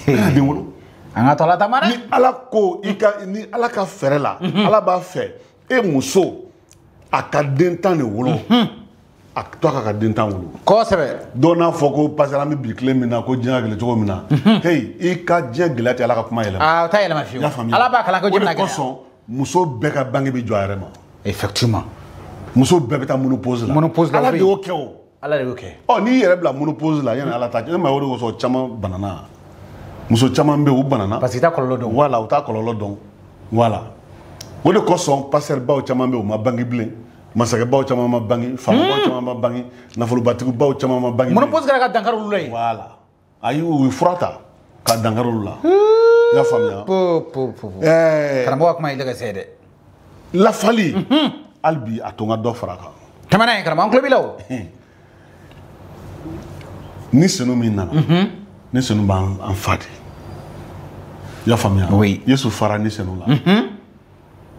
Kana den wolo. An ka to Ala ta ma dɛ. Ni Ala ko i ka ni Ala ka fɛɛrɛ la, Ala b'a fɛ e muso a ka den 10 de wolo. A to a ka den 10 wolo. Kosɛbɛ. Dɔw n'a fɔ ko parce que an bɛ bi tile min na ko diɲɛ ka gɛlɛn cogo min na. Hey, i ka diɲɛ gɛlɛya tɛ Ala ka kuma yɛlɛma. Aa, o t'a yɛlɛma fiyewu. I y'a faamuya. Ala b'a kalan ko diɲɛ bɛna gɛlɛya. O de kosɔn muso bɛɛ ka bange bɛ jɔ a yɛrɛ ma. Effectivement. Muso bɛɛ bɛ taa ménopause la. Ménopause la. Ala de y'o kɛ o. Ala de y'o kɛ. Ɔ n'i yɛrɛ bila ménopause la yanni Ala ta cɛ, e ma ye o de kosɔn caman banana. Muso caman bɛ yen u banana. Parce que i t'a kɔlɔlɔ dɔn. Voilà, u t'a kɔlɔlɔ dɔn. Voilà. O de kosɔn pasteur baw caman bɛ yen u ma bange bilen. Masakɛbaw caman ma bange, faamabaw caman ma bange, nafolobatigibaw caman ma bange. Ménopause kɛra ka dankari olu la yen. Voilà. Ayi u ye fura ta ka dankari olu la. I y'a faamuya. Po po po. Karamɔgɔ ka kuma ye lɛgɛsɛ ye dɛ. Lafali. Hali bi a to n ka dɔ fara a kan. Tɛmɛ n'a ye karamɔgɔ, an tulo b'i la o. Ni senu min nana. Ni senu b'an fa de. I y'a faamuya. Oui. Yesu fara ni senu la.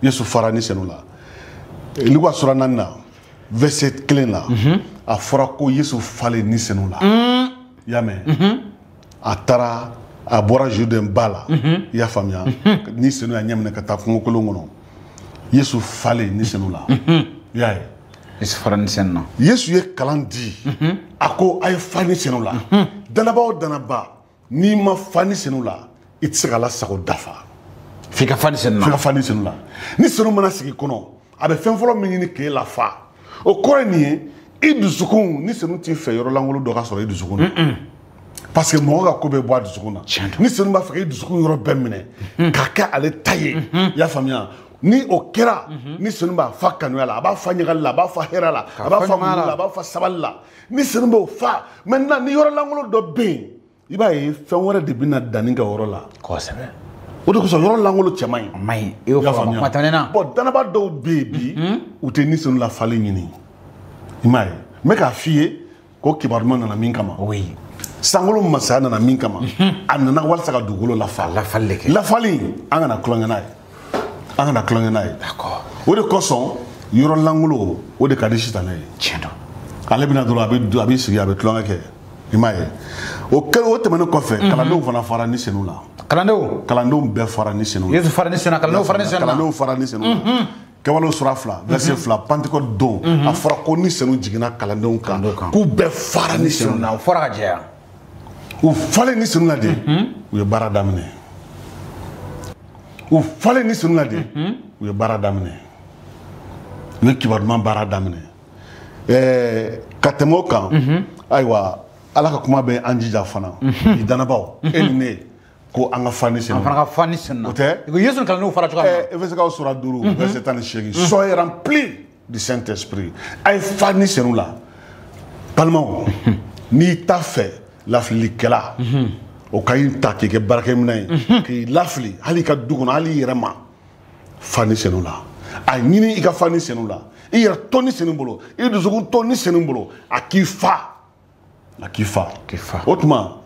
Yesu fara ni senu la. Luka sura 4 na verset 1 la. A fɔra ko Yesu falen ni senu la. I y'a mɛn. A taara a bɔra Jourdain ba la. I y'a faamuya. Ni senu y'a ɲɛ minɛ ka taa kungo kolon kɔnɔ. Yesu falen ni senu la. I y'a ye. Yesu fara ni senu na. Yesu ye kalan di. A ko a ye fa ni senu la. Danaba o danaba n'i ma fa ni senu la i tɛ se ka Ala sago dafa. F'i ka fa ni senu la. F'i ka fa ni senu la. Ni senu mana sigi kɔnɔ a bɛ fɛn fɔlɔ min ɲini k'e lafa o kɔrɔ ye nin ye i dusukun ni senu t'i fɛ yɔrɔ lankolon dɔ ka sɔrɔ i dusukun na. Parce que mɔgɔ ka ko bɛ bɔ a dusukun na. Ni senu b'a fɛ k'i dusukun yɔrɔ bɛɛ minɛ k'a kɛ ale ta ye. I y'a faamuya. Ni o kɛra ni senu b'a fa kanuya la, a b'a fa ɲagali la, a b'a fa hɛrɛ la, a b'a fa muɲu la, a b'a fa sabali la. Ni senu b'o fa maintenant ni yɔrɔ lankolon dɔ bɛ yen i b'a ye fɛn wɛrɛ de bɛna danni kɛ o yɔrɔ la. Kosɛbɛ. O de kosɔn yɔrɔ lankolon cɛ man ɲi. A man ɲi. I y'o fɔ kuma tɛmɛnen na. Bon danaba dɔw bɛ yen bi u tɛ ni senu lafalen ɲini. I m'a ye n bɛ k'a f'i ye ko kibaru duman nana min kama. Oui. Sankolo masaya nana min kama. A nana walasa ka dugukolo lafa. Lafali de kɛ. Lafali an kana tulonkɛ n'a ye. An kana tulonkɛ n'a ye. D'accord. O de kosɔn yɔrɔ lankolon o de ka di sitanɛ ye. Tiɲɛ don. Ale bɛna dɔrɔn a bɛ sigi a bɛ tulonkɛ kɛ. I m'a ye. O tɛmɛnen kɔfɛ kalandenw fana fara ni senu la. Kalandenw. Kalandenw bɛɛ fara ni senu la. Yesu fara ni senu la, kalandenw fara ni senu la. Kalandenw fara ni senu la. Kɛwalew sura 2 verset 2 Pentecôte don a fɔra ko ni senu jiginna kalandenw kan k'u bɛɛ fara ni senu la. O fɔra ka jɛya. U falen ni senu la de u ye baara daminɛ. U falen ni senu la de u ye baara daminɛ. U ye kibaru duman baara daminɛ. Ka tɛmɛ o kan ayiwa Ala ka kuma bɛ an jija fana. I danabaw e ni ne ko an ka fa ni senu. An fana ka fa ni senu na. O tɛ? I ko Yesu ni kalandenw fara cogoya min na. Efesikaw sura 5 verset 18. Soyez remplis du Saint-Esprit. A ye fa ni senu la. Balimaw n'i t'a fɛ lafilikɛla o ka i ta k'i kɛ baarakɛminɛn ye k'i lafili hali i ka du kɔnɔ hali i yɛrɛ ma fa ni senu la. A ɲini i ka fa ni senu la. I yɛrɛ to ni senu bolo i dusukun to ni senu bolo a k'i fa. A k'i fa. K'i fa. O tuma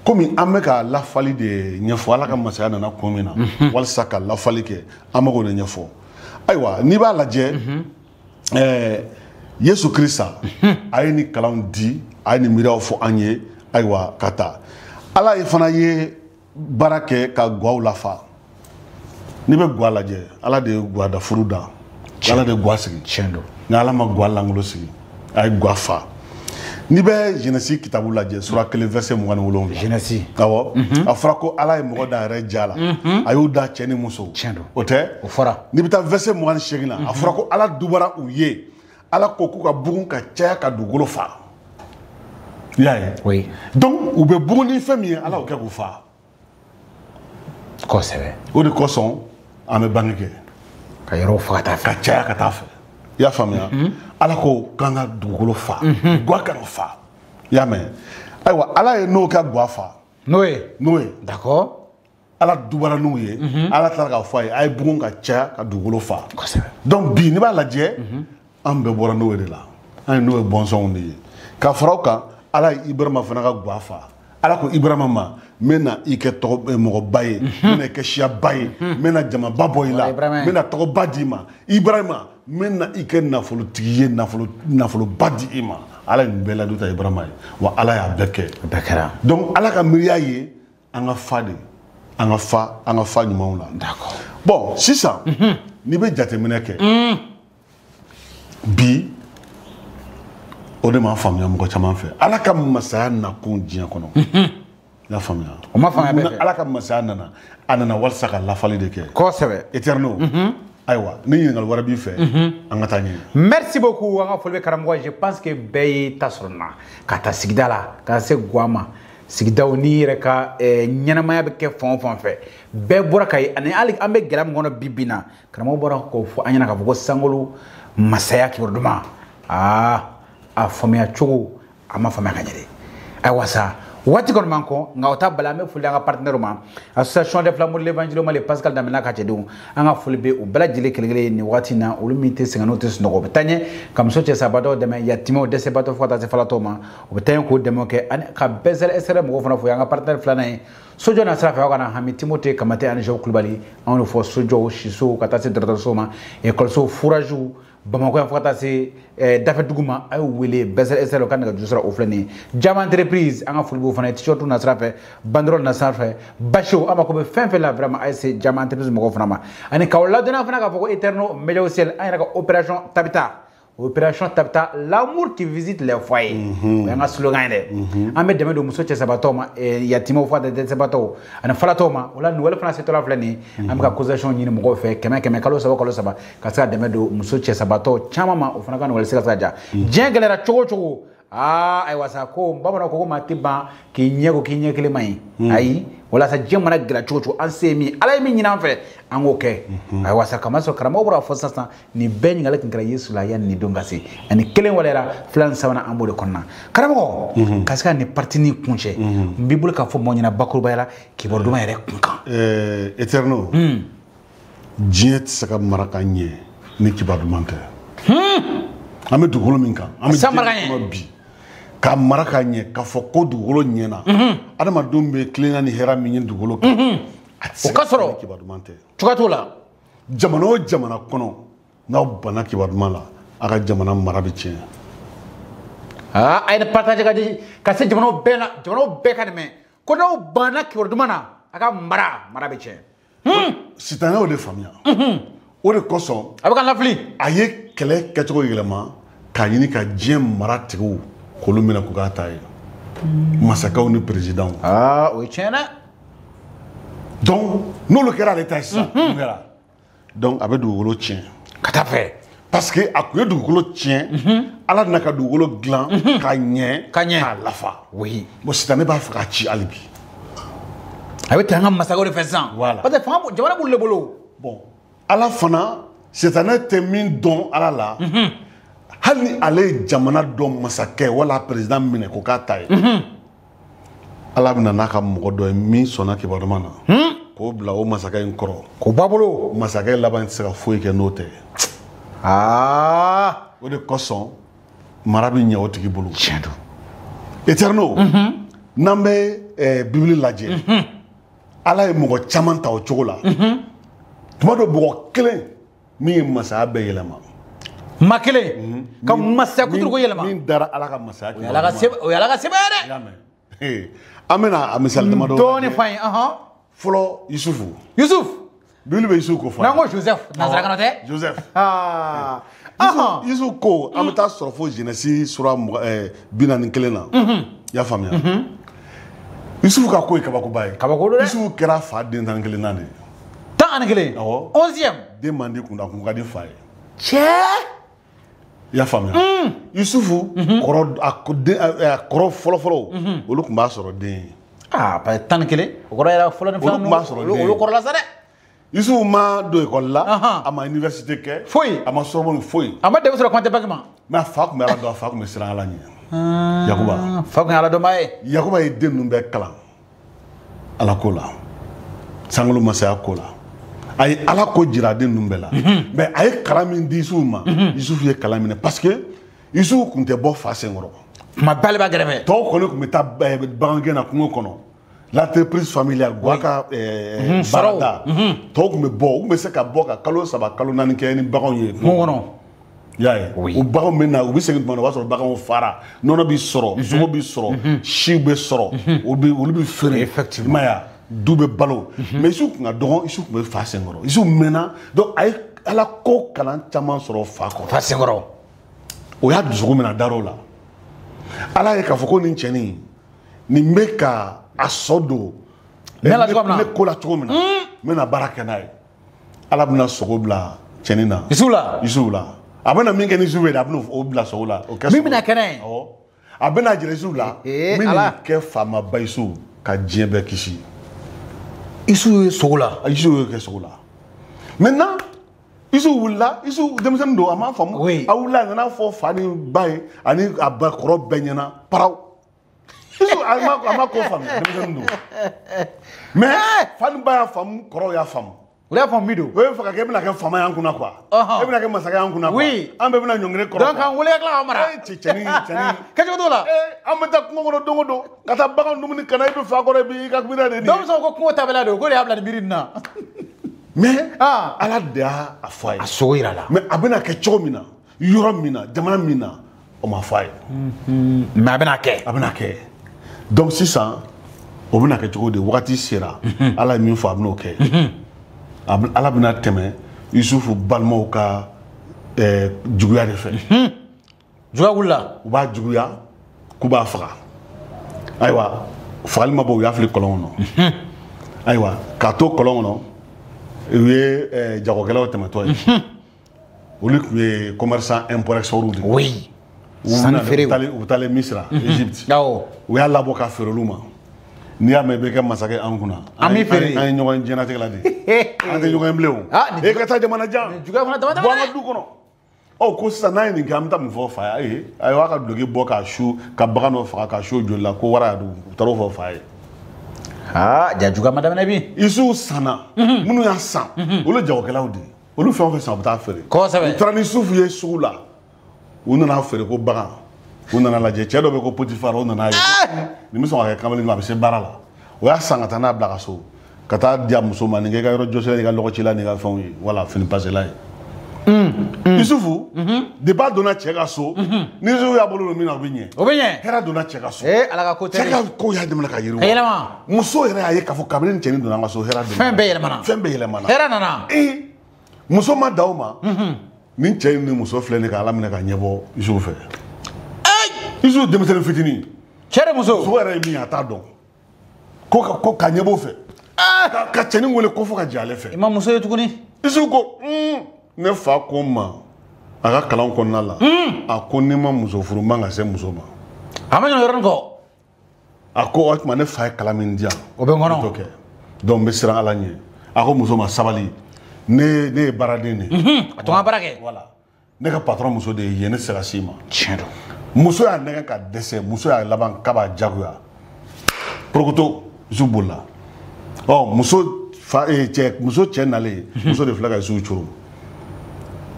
komi an bɛ ka lafali de ɲɛfɔ Ala ka masaya nana kun min na walasa ka lafali kɛ an bɛ k'o de ɲɛfɔ. Ayiwa n'i b'a lajɛ Yesu Kirisa a ye nin kalanw di a ye nin miiriyaw fɔ an ye ayiwa ka taa Ala ye fana ye baara kɛ ka guwaw lafa. N'i bɛ guwa lajɛ Ala de ye guwa da furu da. Ala de ye guwa sigi. Tiɲɛ don. Nka Ala ma guwa lankolon sigi a ye guwa fa. N'i bɛ Genèse kitabu lajɛ sura 1 verset 27. Genèse. Awɔ. A fɔra ko Ala ye mɔgɔ da a yɛrɛ ja la. A y'u da cɛ ni muso. Tiɲɛ don. O tɛ? O fɔra. N'i bɛ taa verset 28 la a fɔra ko Ala dubara u ye. Ala ko k'u ka bugun ka caya ka dugukolo fa. I y'a ye? Oui. Donc u bɛ bugun ni fɛn min ye Ala y'o kɛ k'u fa. Kosɛbɛ. O de kosɔn an bɛ bange kɛ. Ka yɔrɔw fa ka taa fɛ. Ka caya ka taa fɛ. I y'a faamuya? Ala ko k'an ka dugukolo fa. Guwa kana fa. I y'a mɛn? Ayiwa Ala ye n'o ka guwa fa. N'o ye? N'o ye. D'accord. Ala dubara n'u ye, Ala tilala k'a fɔ a ye, a ye bugun ka caya ka dugukolo fa. Donc bi n'i b'a lajɛ, an bɛɛ bɔra n'o de la, an ye n'o ye bɔnsɔnw de ye. Ka fara o kan, Ala ye Ibrahima fana ka gwa fa. Ala ko Ibrahima ma, n bɛna i kɛ tɔgɔ mɔgɔba ye, n bɛna i kɛ siyaba ye, n bɛna jamaba bɔ i la, n bɛna tɔgɔba d'i ma. Ibrahima, n bɛna i kɛ nafolotigi ye, nafoloba di i ma. Ala ye nin bɛɛ ladu ta Ibrahima ye, wa Ala y'a bɛɛ kɛ. Bɛɛ kɛra. Donc Ala ka miiriya ye an ka fa de, an ka fa, an ka fa ɲumanw la. D'accord. Bon, sisan, n'i bɛ jateminɛ kɛ, bi o de ma faamuya mɔgɔ caman fɛ. Ala ka masaya nakun diɲɛ kɔnɔ. I y'a faamuya? O ma faamuya bɛɛ fɛ. Ala ka masaya nana, a nana walasa ka lafali de kɛ. Kosɛbɛ. Éternel. Ayiwa, ni ɲininkali wɛrɛ b'i fɛ, an ka taa ɲɛ. Merci beaucoup, an ka foli bɛ karamɔgɔ. Je pense que bɛɛ y'i ta sɔrɔ nin na, ka taa sigida la, ka se guwa ma. Sigidaw n'i yɛrɛ ka ɲɛnamaya bɛ kɛ fan o fan fɛ, bɛɛ bɔra ka ye. Ani hali an bɛ gɛlɛya min kɔnɔ bi bi in na, karamɔgɔ bɔra k'o fɔ an ɲɛna k'a fɔ ko sankolo masaya kibaru duman, aa a faamuya cogo a ma faamuya ka ɲɛ dɛ. Ayiwa sa, waati kɔni man kɔ, nka o ta bali, an bɛ foli an ka partenaire ma, association des flambeaux de l'évangile Mali, Pascal Damina ka cɛdenw, an ka foli bɛ u bɛɛ lajɛlen kelen kelen nin waati in na. Olu min tɛ sɛgɛn n'o tɛ sunɔgɔ, u bɛ taa ɲɛ ka muso cɛ sabatɔw dɛmɛ, yatimɛw, dɛsɛbatɔ, fo ka taa se falatɔw ma, u bɛ taa ɲɛ k'o dɛmɛ kɛ. Ani ka bɛɛ SRL mɔgɔw fana fo, an ka partenaire filanan ye sojɔ na sira fɛ, aw kana hami, Timothée Kamate ani Jean Kulubali, anw de fɔ sojɔw, sisow, ka taa se dɔgɔtɔrɔsow ma, ekɔlisow, furajiw, Bamakɔ yan fo ka taa se dafɛ dugu ma, a y'u wele Bɛsɛr SRL ka nɛgɛjuru sira o filɛ nin ye. Jama entreprise, an ka foli b'o fana ye, t-shirt na sira fɛ, banderole na sira fɛ, basiw, an mako bɛ fɛn fɛn la vraiment, a ye se Jama entreprise mɔgɔw fana ma. Ani k'aw ladɔnniya fana k'a fɔ ko Eterno Media Officiel, an yɛrɛ ka opération Tabita, opération Tabita, l'amour qui visite les foyers, o y'an ka slogan ye dɛ. An bɛ dɛmɛ don muso cɛ sabatɔw ma, yatimɛw, fo ka taa dɛsɛbatɔw ani falatɔw ma. O la Noël fana setɔla filɛ nin ye, an bɛ ka cotisation ɲini mɔgɔw fɛ 100 100, kalo 3 kalo 3, ka se ka dɛmɛ don muso cɛ sabatɔw caman ma, o fana ka Noël se ka diya. Diɲɛ gɛlɛyara cogo o cogo, aa ayiwa sa, ko bamananw ko maa tɛ ban k'i ɲɛ ko k'i ɲɛ kelen ma ɲi. Ayi, walasa diɲɛ mana gɛlɛya cogo o cogo, an se ye min, Ala ye min ɲini an fɛ, an k'o kɛ. Ayiwa sa, kamasɔrɔ karamɔgɔ bɔra fɔ sisan, nin bɛɛ ɲininkali tun kɛra Yesu la yanni nin don ka se. Ani kelen waleyara, 2 ni 3nan an b'o de kɔnɔna. Karamɔgɔ, ka se ka nin partie nin kun cɛ, n b'i bolo k'a fɔ mɔgɔ ɲɛna bakurubaya la kibaru duman yɛrɛ kun kan. Éternel, diɲɛ tɛ se ka mara ka ɲɛ ni kibaru duman tɛ. An bɛ dugukolo min kan, an bɛ diɲɛ kɔnɔ bi, ka mara ka ɲɛ, k'a fɔ ko dugukolo ɲɛna, adamadenw bɛ tilenya ni hɛrɛ min ye dugukolo kan, a tɛ se ka sɔrɔ kibaru duman tɛ. Cogoya t'o la. Jamana o jamana kɔnɔ, n'aw banna kibaru duman la, a ka jamana mara bɛ tiɲɛ. Aa, a ye nin partage ka di ka se jamanaw bɛɛ la, jamanaw bɛɛ ka nin mɛn ko n'aw banna kibaru duman na, a ka mara bɛ tiɲɛ. Sitanɛ y'o de faamuya. O de kosɔn a bɛ ka lafili. A ye kɛlɛ kɛcogo yɛlɛma k'a ɲini ka diɲɛ mara tigiw k'olu minɛ k'u k'a ta ye, masakɛw ni présidents. Aa, o ye tiɲɛ dɛ. Donc n'olu kɛra ale ta ye sisan, mun kɛra? Donc a bɛ dugukolo tiɲɛ. Ka taa fɛ. Parce que a tun ye dugukolo tiɲɛ, Ala nana ka dugukolo dilan ka ɲɛ, k'a lafa. Oui. Bon, sitanɛ b'a fɛ k'a ci hali bi. A bɛ taa an ka masakɛw de fɛ sisan. Voilà. Parce que fanga jamana b'olu de bolo. Bon, Ala fana, sitanɛ tɛ min dɔn Ala la. Hali ni ale ye jamana dɔ masakɛ wala président minɛ k'o k'a ta ye, Ala bɛna n'a ka mɔgɔ dɔ ye min sɔnna kibaru duman na, k'o bila o masakɛ in kɔrɔ, k'o b'a bolo. Masakɛ laban tɛ se ka foyi kɛ n'o tɛ. Aa, o de kosɔn mara bɛ ɲɛ o tigi bolo. Tiɲɛ don. Éternel, n'an bɛ Bibili lajɛ, Ala ye mɔgɔ caman ta o cogo la. Tuma dɔ mɔgɔ kelen min ye masaya bɛɛ yɛlɛma. Ma kelen ka masaya kuturuko yɛlɛma. Min dara Ala ka masaya o ye Ala ka sɛbɛn dɛ. Y'a mɛn. An bɛna a misali damadɔ dɔɔni fɔ an ye. Fɔlɔ, Yusufu. Yusuf. Bibili bɛ Yusufu ko fɔ. N'an ko Joseph, nanzarakan tɛ. Joseph. Yusufu ko an bɛ taa sɔrɔ fo Genèse sura 41 na. I y'a faamuya. Yusufu ka ko ye kabakoba ye. Kabako don dɛ. Yusufu kɛra fa den 11nan de ye. 11. Awɔ. 11e. Den man di kun, a kun ka di fa ye. Cɛ. I y'a faamuya. Yusufu kɔrɔ a kɔrɔ fɔlɔfɔlɔ, olu tun b'a sɔrɔ den ye. Aa, parce que 11, o kɔrɔ yɛrɛ fɔlɔ ni Olu tun b'a sɔrɔ den ye. olu kɔrɔla sa dɛ. Yusufu ma don ekɔli la, a ma université kɛ. Foyi. A ma Sorbonne foyi. A ma dɛmɛ sɔrɔ compte banque ma. Mais a fa tun bɛ Ala dɔn, a fa tun bɛ siran Ala ɲɛ. Yakuba. Fa tun ye Ala dɔnbaa ye. Yakuba ye den ninnu bɛɛ kalan Ala ko la. Sankolo masaya ko la. A ye Ala ko jira den ninnu bɛɛ la. Mais a ye kalan min di Isufu ma, Isufu ye kalan minɛ parce que Isufu tun tɛ bɔ fa senkɔrɔ. Kuma bɛɛ ale b'a gɛrɛfɛ. Tɔw kɔni tun bɛ taa bagangɛn na kungo kɔnɔ. L'entreprise familiale Gwa ka baarada. Tɔw tun bɛ bɔ, u tun bɛ se ka bɔ ka kalo 3 kalo 4 kɛ ni baganw ye kungo kɔnɔ. I y'a ye, u baganw bɛ na, u bɛ segin tuma min na, o b'a sɔrɔ baganw fara, nɔnɔ bɛ sɔrɔ, sogo bɛ sɔrɔ, siw bɛ sɔrɔ, olu bɛ feere. Effectivement. I m'a ye wa, du bɛ balo. Mais Isufu tun ka dɔgɔn, Isufu tun bɛ fa senkɔrɔ. Isufu mɛnna, donc a ye Ala ko kalan caman sɔrɔ fa kɔrɔ. Fa senkɔrɔ. O y'a dusukun minɛ a dar'o la. Ala ye k'a fɔ ko nin cɛnin nin bɛ ka a sɔ don ne la cogo min na, ne ko la cogo min na, n bɛna baara kɛ n'a ye. Ala bɛna sogo bila cɛnin na. Isufu la. Isufu la. A bɛna min kɛ ni Isufu ye dɛ, a bɛna o bila sogo la. O kɛ min bɛna kɛ n'a ye. Awɔ. A bɛna jira Isufu la. Min nin kɛ faamaba Isufu ka diɲɛ bɛɛ kisi. Isufu ye sogo la. Isufu ye kɛ sogo la. Maintenant Isufu wulila, Isufu denmisɛnnin don, a m'a faamu. A wulila, a nana fɔ fa ni ba ye ani a ba kɔrɔ bɛɛ ɲɛna paraw. Isufu a ma ko faamu, denmisɛnnin don. Mais fa ni ba y'a faamu, kɔrɔw y'a faamu. O y'a faamu min don. O ye fɛ ka kɛ e bɛna kɛ faama y'an kunna quoi. E bɛna kɛ masakɛ y'an kunna quoi. An bɛɛ bɛna ɲɔngiri kɔrɔ. Donc an wele ka tila k'an mara. Cɛnin cɛnin. Kɛcogo t'o la. An bɛ taa kungo kɔnɔ don o don ka taa bagan dumuni ka na e bɛ fa kɔrɔ e b'i ka miiri de nin. Dɔw bɛ sɔn ko kungo tabɛla don ko de y'a bila nin miiri nin na. Mais Ala de y'a fɔ a ye. A sogo yira la. Mais a bɛna kɛ cogo min na, yɔrɔ min na, jamana min na, o ma fɔ a ye. Mais a bɛna kɛ. A bɛna kɛ. Donc sisan o bɛna kɛ cogo di? Wagati sera. Ala ye min fɔ a bɛn'o kɛ. Ala bɛna tɛmɛ Isufu balimaw ka juguya de fɛ. Juguya wulila. U b'a juguya k'u b'a faga. Ayiwa fagali ma bɔ, u y'a fili kɔlɔn kɔnɔ. Ayiwa k'a to kɔlɔn kɔnɔ, u ye jagokɛlaw tɛmɛtɔ ye. Olu tun ye commerçant import-export de ye. Oui. Sanni feere. U taalen Misira, Égypte. Awɔ. U y'a labɔ ka feere olu ma. N'i y'a mɛn i bɛ kɛ masakɛ an kunna. An b'i feere. An ye ɲɔgɔn ye diɲɛlatigɛ la de. An tɛ ɲɔgɔn ye bilen o. E ka taa jamana jan. Juguya fana dama dama dɛ. Bɔ an ka du kɔnɔ. Ɔ ko sisan n'a ye nin kɛ an bɛ taa mun fɔ fa ye? A y'a ka duloki bɔ k'a su ka bagan dɔ faga k'a su joli la ko wara y'a dun. U taara o fɔ fa ye. Aa ja juguya ma daminɛ bi. Isufu sanna. Minnu y'a san, olu ye jagokɛlaw de ye. Olu fɛn o fɛn san u bɛ taa feere. Kosɛbɛ. U taara ni Isufu ye sugu la. U nana feere ko bagan. U nana lajɛ cɛ dɔ bɛ ko Potifar, o nana ye. Nin bɛ sɔn ka kɛ kamalen ma, a bɛ se baara la. O y'a san ka taa n'a bila ka so. Ka taa di a muso ma, nin kɛ i ka yɔrɔ jɔsila n'i ka lɔgɔcila n'i ka fɛnw ye. Wala fini pasela ye. Isufu, depuis a donna cɛ ka so, ni Isufu y'a bolo don min na o bɛ ɲɛ. O bɛ ɲɛ. Hɛrɛ donna cɛ ka so. Ala ka ko tɛ. Cɛ ka ko y'a daminɛ ka yiriwa. Ka yɛlɛma. Muso yɛrɛ y'a ye k'a fɔ kabini nin cɛnin donna an ka so hɛrɛ donna. Fɛn bɛɛ yɛlɛmana. Fɛn bɛɛ yɛlɛmana. Hɛrɛ nana. Muso ma dan o ma. Nin cɛ in ni muso filɛ nin ka Ala minɛ ka ɲɛbɔ Isufu fɛ. Isufu denmisɛnnin fitinin. Cɛ de muso. Muso yɛrɛ ye min ye a t'a dɔn. Ko ka ɲɛbɔ fɛ. Ka cɛnin wele ko fo ka jɛ ale fɛ. I ma muso ye tuguni. Isufu ko ne fa ko n ma a ka kalan kɔnɔna la. A ko n'i ma muso furu n man ka se muso ma. A ma ɲinɛ o yɔrɔnin kɔ. A ko o tuma ne fa ye kalan min di yan. O bɛ n kɔnɔ. Ne t'o kɛ. Donc n bɛ siran Ala ɲɛ. A ko muso ma sabali. Ne ye baaraden de ye. A to n ka baara kɛ. Voilà. Ne ka patron muso de ye ne tɛ se ka s'i ma. Tiɲɛ don. Muso y'a nɛgɛ ka dɛsɛ, muso y'a laban k'a b'a jagoya. Porokoto, Isufu bolila. Ɔ muso fa cɛ muso cɛ nalen, muso de filɛ ka Isufu coro.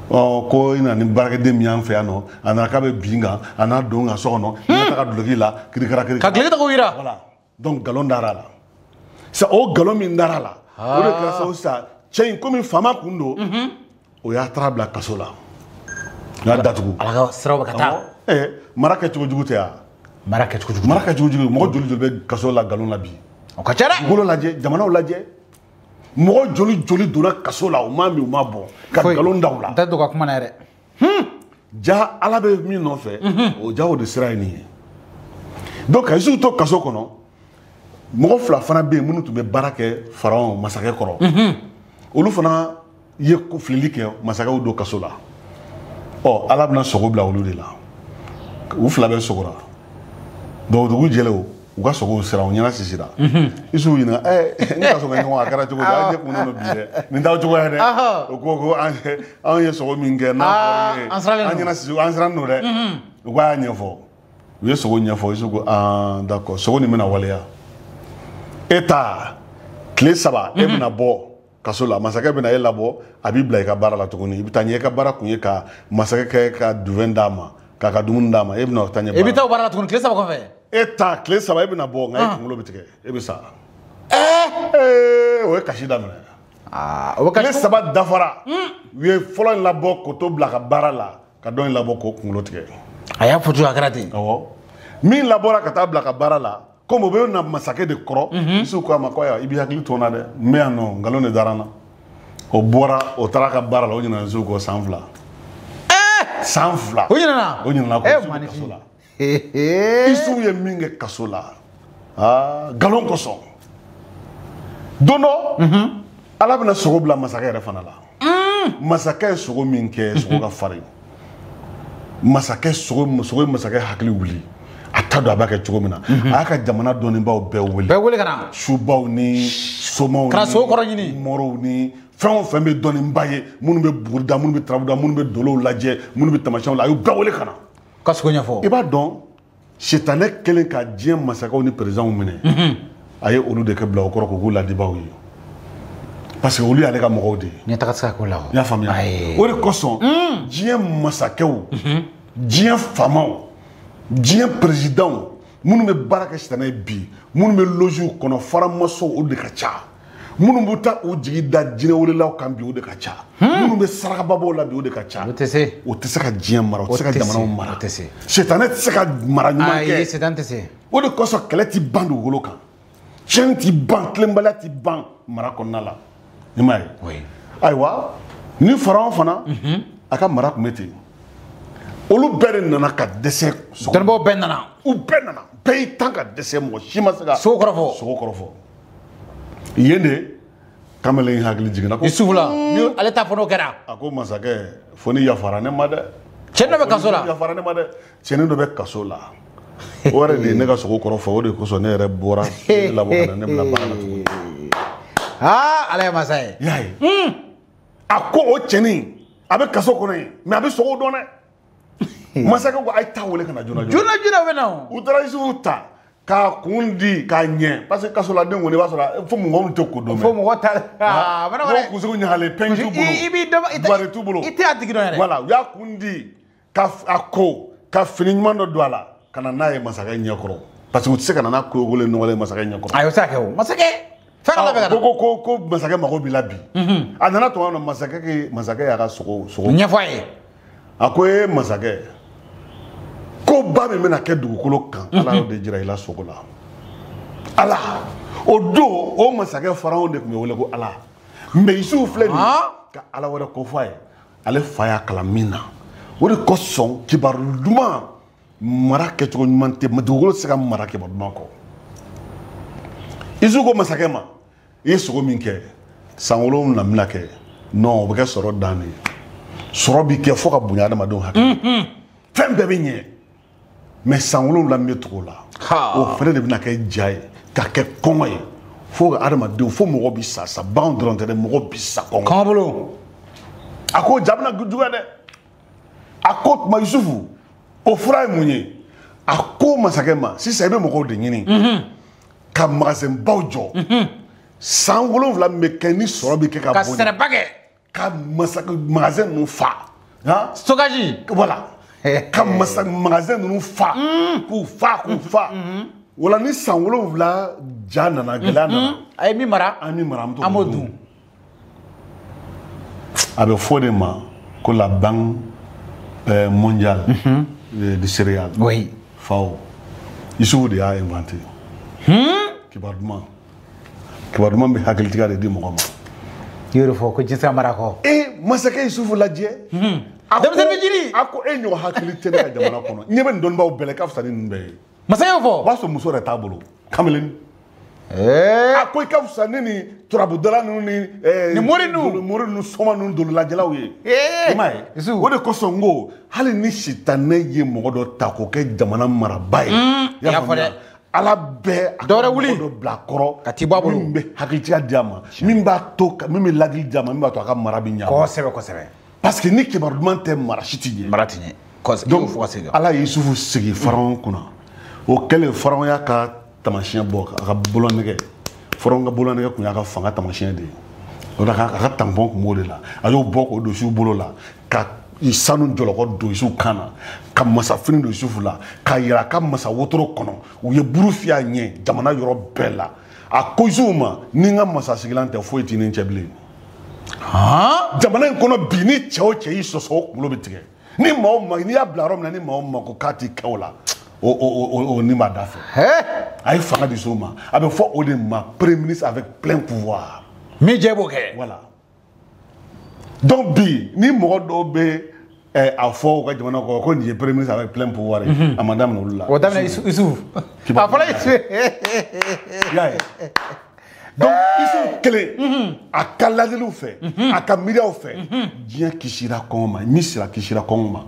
Ɔ ko i nana ni baarakɛden min y'an fɛ yan nɔ, a nana k'a bɛ bin kan, a n'a don ka so kɔnɔ, n ka taga duloki la, kirikara kirikara. Ka duloki ta k'o yira. Voilà. Donc nkalon dara a la. Sisan o nkalon min dara a la, o de kɛra sababu sisan cɛ in komi faama kun don, o y'a taara bila kaso la. U y'a datugu. Ala ka siraw bɛ ka taa. Mara kɛcogo jugu tɛ wa? Mara kɛcogo jugu. Mara kɛcogo jugu. Mɔgɔ joli joli bɛ kaso la nkalon la bi? O ka ca dɛ. Dugukolo lajɛ, jamanaw lajɛ. Mɔgɔ joli joli donna kaso la, u ma min u ma bɔ ka nkalon da u la. N tɛ don ka kuma na yɛrɛ. Ja Ala bɛ min nɔfɛ, o ja o de sira ye nin ye. Donc ka Isufu to kaso kɔnɔ, mɔgɔ fila fana bɛ yen minnu tun bɛ baara kɛ Faraon masakɛ kɔrɔ. Olu fana ye filili kɛ masakɛw don kaso la. Ɔ Ala bɛna sogo bila olu de la. U fila bɛɛ sogora. Donc dugu jɛlen o, u ka sogow sera, u ɲɛna sisira. Isufu ɲininka, n ka sogo ɲɔgɔn a kɛra cogo di? An ɲɛ kunnen don bi dɛ. Nin t'aw cogoya ye dɛ. O ko ko anw ye sogo min kɛ n'a fɔra ye, an ɲɛna sisi, an sirannen don dɛ. U k'a y'a ɲɛfɔ. U ye sogo ɲɛfɔ, Isufu ko d'accord, sogo nin bɛna waleya. E ta Tile 3 e bɛna bɔ kaso la, masakɛ bɛna e labɔ, a b'i bila i ka baara la tuguni. I bɛ taa ɲɛ, i ka baara kun ye ka masakɛ kɛ ka duvɛn d'a ma, k'a ka dumuni d'a ma, e bɛna taa ɲɛ. I bɛ taa o baara la tuguni tile 3 kɔfɛ. E ta tile 3 e bɛna bɔ, nka e kunkolo bɛ tigɛ, e bɛ sa. O ye kasi daminɛ. O bɛ kasi. Tile 3 dafara, u ye fɔlɔ in labɔ k'o to bila ka baara la, ka dɔ in labɔ k'o kunkolo tigɛ. A y'a fɔ cogo a kɛra ten. Awɔ. Min labɔra ka taa bila ka baara la, komi o bɛ na masakɛ de kɔrɔ, Yusufu ko a ma ko ayiwa i b'i hakili to n na dɛ, n bɛ yan nɔ, nkalon de dara n na. O bɔra, o taara ka baara la, o ɲinɛna Yusufu kɔ san 2. San 2. O ɲinɛna? O ɲinɛna kɔ Yusufu kaso la. Yusufu ye min kɛ kaso la, aa nkalon kosɔn. Don dɔ, Ala bɛna sogo bila masakɛ yɛrɛ fana la. Masakɛ ye sogo min kɛ, sogo ka farin. Masakɛ sogo ye masakɛ hakili wuli. A t'a dɔn a b'a kɛ cogo min na. A y'a ka jamana dɔnnibaaw bɛɛ wele. Bɛɛ wele ka na. Subaw ni somaw ni. Ka na sogo kɔrɔ ɲini. Mɔrɔw ni fɛn o fɛn bɛ dɔnniba ye, minnu bɛ buguri da, minnu bɛ tarabu da, minnu bɛ dolow lajɛ, minnu bɛ tamasiyɛnw la, a y'u bɛɛ wele ka na. Ka sogo ɲɛfɔ. I b'a dɔn, sitanɛ kɛlen ka diɲɛ masakɛw ni perezanw minɛ, a ye olu de kɛ bila o kɔrɔ k'u k'u ladibaaw ye. Parce que olu y'ale ka mɔgɔw de ye. Ɲɛtaga tɛ se ka k'o la o. I y'a faamuya? O de kosɔn, diɲɛ masakɛw, diɲɛ faamaw, diɲɛ présidentw, minnu bɛ baara kɛ sitanɛ ye bi, minnu bɛ logew kɔnɔ, faramasow, olu de ka ca. Minnu bɛ taa u jigi da jinɛwelelaw kan bi, o de ka ca. Minnu bɛ sarakababaw la bi, o de ka ca. O tɛ se. O tɛ se ka diɲɛ mara, o tɛ se ka jamanaw mara. O tɛ se. Sitanɛ tɛ se ka mara ɲuman kɛ. Ayi, sitanɛ tɛ se. O de kosɔn kɛlɛ tɛ ban dugukolo kan. Tiɲɛni tɛ ban, tilenbaliya tɛ ban mara kɔnɔna la. I m'a ye? Ayiwa, ni Faraon fana, a ka mara tun bɛ ten. Olu bɛɛ de nana ka dɛsɛ. Dɔnnibaaw bɛɛ nana. U bɛɛ nana. Bɛɛ y'i tan ka dɛsɛ, mɔgɔ si ma se ka. Sogo kɔrɔ fɔ. Sogo kɔrɔ fɔ. Yen de kamalen hakili jiginna ko. Yusufu la, ni ale t'a fɔ n'o kɛra. A ko masakɛ, fo ni yafara ne ma dɛ. Cɛnin dɔ bɛ kaso la. Yafara ne ma dɛ. Cɛnin dɔ bɛ kaso la. O yɛrɛ de ye ne ka sogo kɔrɔ fɔ, o de kosɔn ne yɛrɛ bɔra ne labɔ ka na ne bila baara la tuguni. Ala ye masa ye. I y'a ye. A ko o cɛnin a bɛ kaso kɔnɔ yen, mais a bɛ sogo dɔn dɛ. Masakɛ ko a ye taa wele ka na joona joona. Joona joona bɛ na o. U taara Yusufu ta k'a kun di k'a ɲɛ, parce que kasoladen kɔni i b'a sɔrɔ fo mɔgɔ min tɛ ko dɔn. Fo mɔgɔ ta. A bɛ nɔgɔn dɛ. Mɔgɔw kunsigi ɲagalen, pɛn t'u bolo. I b'i dɔn, buwari t'u bolo. I tɛ a tigi dɔn yɛrɛ. Voilà, u y'a kun di ka a ko ka fini ɲuman dɔ don a la ka na n'a ye masakɛ ɲɛkɔrɔ, parce que u tɛ se ka na n'a koyokolen nɔgɔlen masakɛ ɲɛkɔrɔ. Ayi, o tɛ se ka kɛ o. Masakɛ. Fɛn ka labɛn ka na. Ko masakɛ mago b'i la bi. A nana tuma min na, masakɛ y'a ka sogo ɲɛfɔ a ye. A ko e masakɛ, ko ba min bɛna kɛ dugukolo kan, Ala y'o de jira i la sogo la. Ala, o don o masakɛ Faraon de tun bɛ wele ko Ala. Mais Yusufu filɛ nin ye ka Ala wɛrɛ ko fɔ a ye, ale fa y'a kalan min na. O de kosɔn kibaru duman mara kɛcogo ɲuman tɛ, dugukolo tɛ se ka mara kibaru duman kɔ. Yusufu ko masakɛ ma, i ye sogo min kɛ, san 7 bɛna kɛ, non, o bɛ kɛ sɔrɔ dan de ye. Sɔrɔ bi kɛ fo ka bonya adamadenw hakili. Fɛn bɛɛ bɛ ɲɛ. Mais san 7 min bɛ tugu o la, o fɛnɛ de bɛna kɛ ja ye, ka kɛ kɔngɔ ye, fo ka adamadenw, fo mɔgɔ bi sa sa, baganw dɔrɔn tɛ dɛ, mɔgɔ bi sa kɔngɔ. Kɔngɔ bolo. A ko ja bɛna juguya dɛ. A ko tuma Yusufu, o fura ye mun ye? A ko masakɛ ma, sisan i bɛ mɔgɔw de ɲini ka magasin baw jɔ. San 7 min bɛ kɛ ni sɔrɔ bɛ kɛ ka Ka bonya. sɛnɛba kɛ. Ka magasin ninnu fa. Stockage. Voilà. Ka magasin ninnu fa. K'u fa, k'u fa. Wala ni san 7 ja nana, gɛlɛya nana. A ye min mara. An min mara, an b'o dun. A bɛ fɔ o de ma ko la Banque mondiale du céréales. Oui. FAO. Yusufu de y'a inventé. Kibaru duman. Kibaru duman bɛ hakilitigiya de di mɔgɔ ma. I y'o de fɔ ko diɲɛ mara kɔ. E masakɛ Yusufu lajɛ. Denmisɛnnin bɛ jiri. A ko e ɲɔgɔn hakili tɛ ne ka jamana kɔnɔ. Ɲɛ bɛ nin dɔnnibaaw bɛɛ la, i ka fisa ni ninnu bɛɛ ye. Masakɛ y'o fɔ. O b'a sɔrɔ muso yɛrɛ t'a bolo. Kamalen. A ko i ka fisa ni nin turabudala ninnu ni. Ni mori ninnu. Mori ninnu, soma ninnu, dololajɛlaw ye. I m'a ye? O de kosɔn n ko hali ni sitanɛ ye mɔgɔ dɔ ta k'o kɛ jamana maraba ye. I y'a fɔ dɛ. Ala bɛɛ a dɔ wɛrɛ wuli dɔ bila kɔrɔ ka t'i bɔ a bolo, min bɛ hakilitigiya di a ma, min b'a to, min bɛ ladili di a ma, min b'a to a ka mara bɛ ɲɛ. Kosɛbɛ kosɛbɛ. Parce que ni kibaru duman tɛ, mara si tɛ ɲɛ. Mara tɛ ɲɛ. Donc Ala ye Yusufu sigi Faraon kunna. O kɛlen Faraon y'a ka taamasiyɛn bɔ a ka bolonɛgɛ. Pharaon ka bololanɛgɛ kun y'a ka fanga taamasiyɛn de ye. O la a ka tampon kun b'o de la. A y'o bɔ k'o don Yusufu bolo la, ka sanu jɔlɔkɔ don Yusufu kan na, ka masafini don Yusufu la, ka yɛlɛ a ka masa wotoro kɔnɔ. U ye buru fiyɛ a ɲɛ jamana yɔrɔ bɛɛ la. A ko Yusufu ma, ni n ka masasigilan tɛ foyi t'i ni n cɛ bilen. Jamana in kɔnɔ bi, ni cɛ o cɛ y'i sɔsɔ, o kunkolo bɛ tigɛ. Ni maa o maa, n'i y'a bila yɔrɔ min na, ni maa o maa ko k'a t'i kɛ o la, o ni b'a da fɛ. A ye fanga di so ma. A bɛ fɔ o de ma premier ministre avec plein pouvoir. Min jɛ b'o kɛ. Voilà. Donc bi, ni mɔgɔ dɔw bɛ a fɔ u ka jamana kɔ ko nin ye premier ministre avec plein pouvoir ye, a ma daminɛ olu la. O daminɛ Yusufu. A fɔra Yusufu. I y'a ye. Donc Yusufu kelen, a ka ladiliw fɛ, a ka miiriyaw fɛ, diɲɛ kisira kɔngɔ ma, Misira kisira kɔngɔ ma.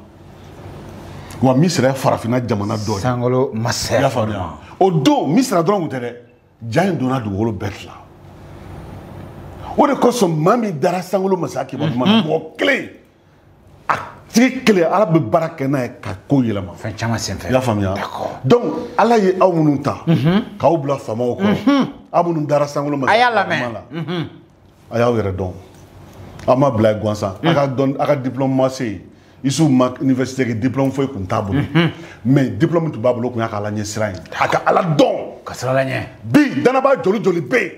Wa Misira ye farafinna jamana dɔ ye. Sankolo masaya. I y'a faamuya. O don Misira dɔrɔn kun tɛ dɛ. Ja in donna dugukolo bɛɛ tila. O de kosɔn maa min dara sankolo masaya kibaru duman na, mɔgɔ kelen, a tigi kelen, Ala bɛ baara kɛ n'a ye ka ko yɛlɛma. Fɛn caman senfɛ. I y'a faamuya. D'accord. Donc Ala ye aw minnu ta, k'aw bila faamaw kɔrɔ, aw minnu dara sankolo masaya kibaru duman la, a y'aw yɛrɛ dɔn. Aw ma bila gansan. A ka dɔn, a ka diplôme ma se yen. Isufu ma université kɛ, diplôme foyi kun t'a bolo. Mais diplôme tun b'a bolo, o kun y'a ka Ala ɲɛsiran ye. A ka Ala dɔn. Ka siran Ala ɲɛ. Bi danabaa joli joli bɛ yen,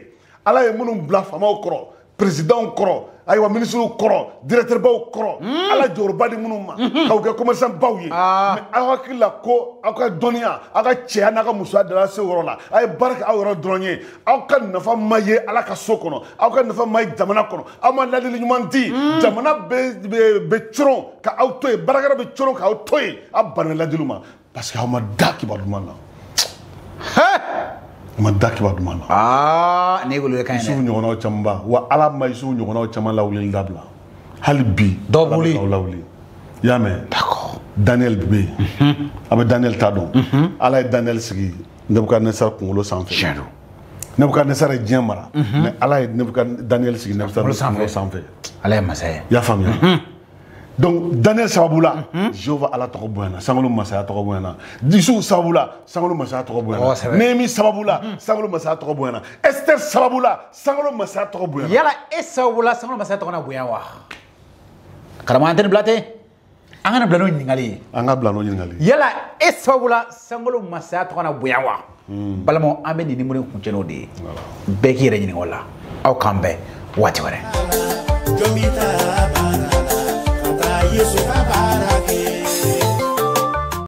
Ala ye minnu bila faamaw kɔrɔ, présidentw kɔrɔ, ayiwa ministres kɔrɔ, directeur baw kɔrɔ, Ala jɔyɔrɔba di minnu ma, k'aw kɛ commerçant baw ye. Mais aw hakili la ko aw ka dɔnniya, aw ka cɛya n'aw ka musoya dala se o yɔrɔ la, a ye baara kɛ aw yɛrɛ dɔrɔn ye. Aw ka nafa ma ye Ala ka so kɔnɔ, aw ka nafa ma ye jamana kɔnɔ, aw ma ladili ɲuman di, jamana bɛ coron ka aw to yen, baarakɛyɔrɔ bɛ coron k'aw to yen, aw banna ladiliw ma parce que aw ma da kibaru duman na. Ma da kibaru duman na. Aa, ne wolo kan ye dɛ. Yusufu ɲɔgɔnnaw caman ba wa Ala ma Yusufu ɲɔgɔnnaw caman lawulili dabila. Hali bi dɔw b'u lawuli. I y'a mɛn. D'accord. Daniel bɛ yen. A bɛ Daniel ta dɔn. Ala ye Daniel sigi Nebukadnezar kunkolo sanfɛ. Tiɲɛ don. Nebukadnezar ye diɲɛ mara. Mais Ala ye Daniel sigi Nebukadnezar kunkolo sanfɛ. Ala ye masa ye. I y'a faamuya. Donc Daniel sababu la, Jehova Ala tɔgɔ bonyana, sankolo masaya tɔgɔ bonyana. Yusufu sababu la, sankolo masaya tɔgɔ bonyana. Nehemi sababu la, sankolo masaya tɔgɔ bonyana. Esther sababu la, sankolo masaya tɔgɔ bonyana. Yala e sababu la sankolo masaya tɔgɔ na bonya wa? Karamɔgɔ, an tɛ nin bila ten. An kana bila n'o ɲininkali ye. An ka bila n'o ɲininkali ye. Yala e sababu la sankolo masaya tɔgɔ na bonya wa? Balimaw, an bɛ nin numéro in kuncɛ n'o de ye. Bɛɛ k'i yɛrɛ ɲininka o la. Aw k'an bɛn waati wɛrɛ. Yesu.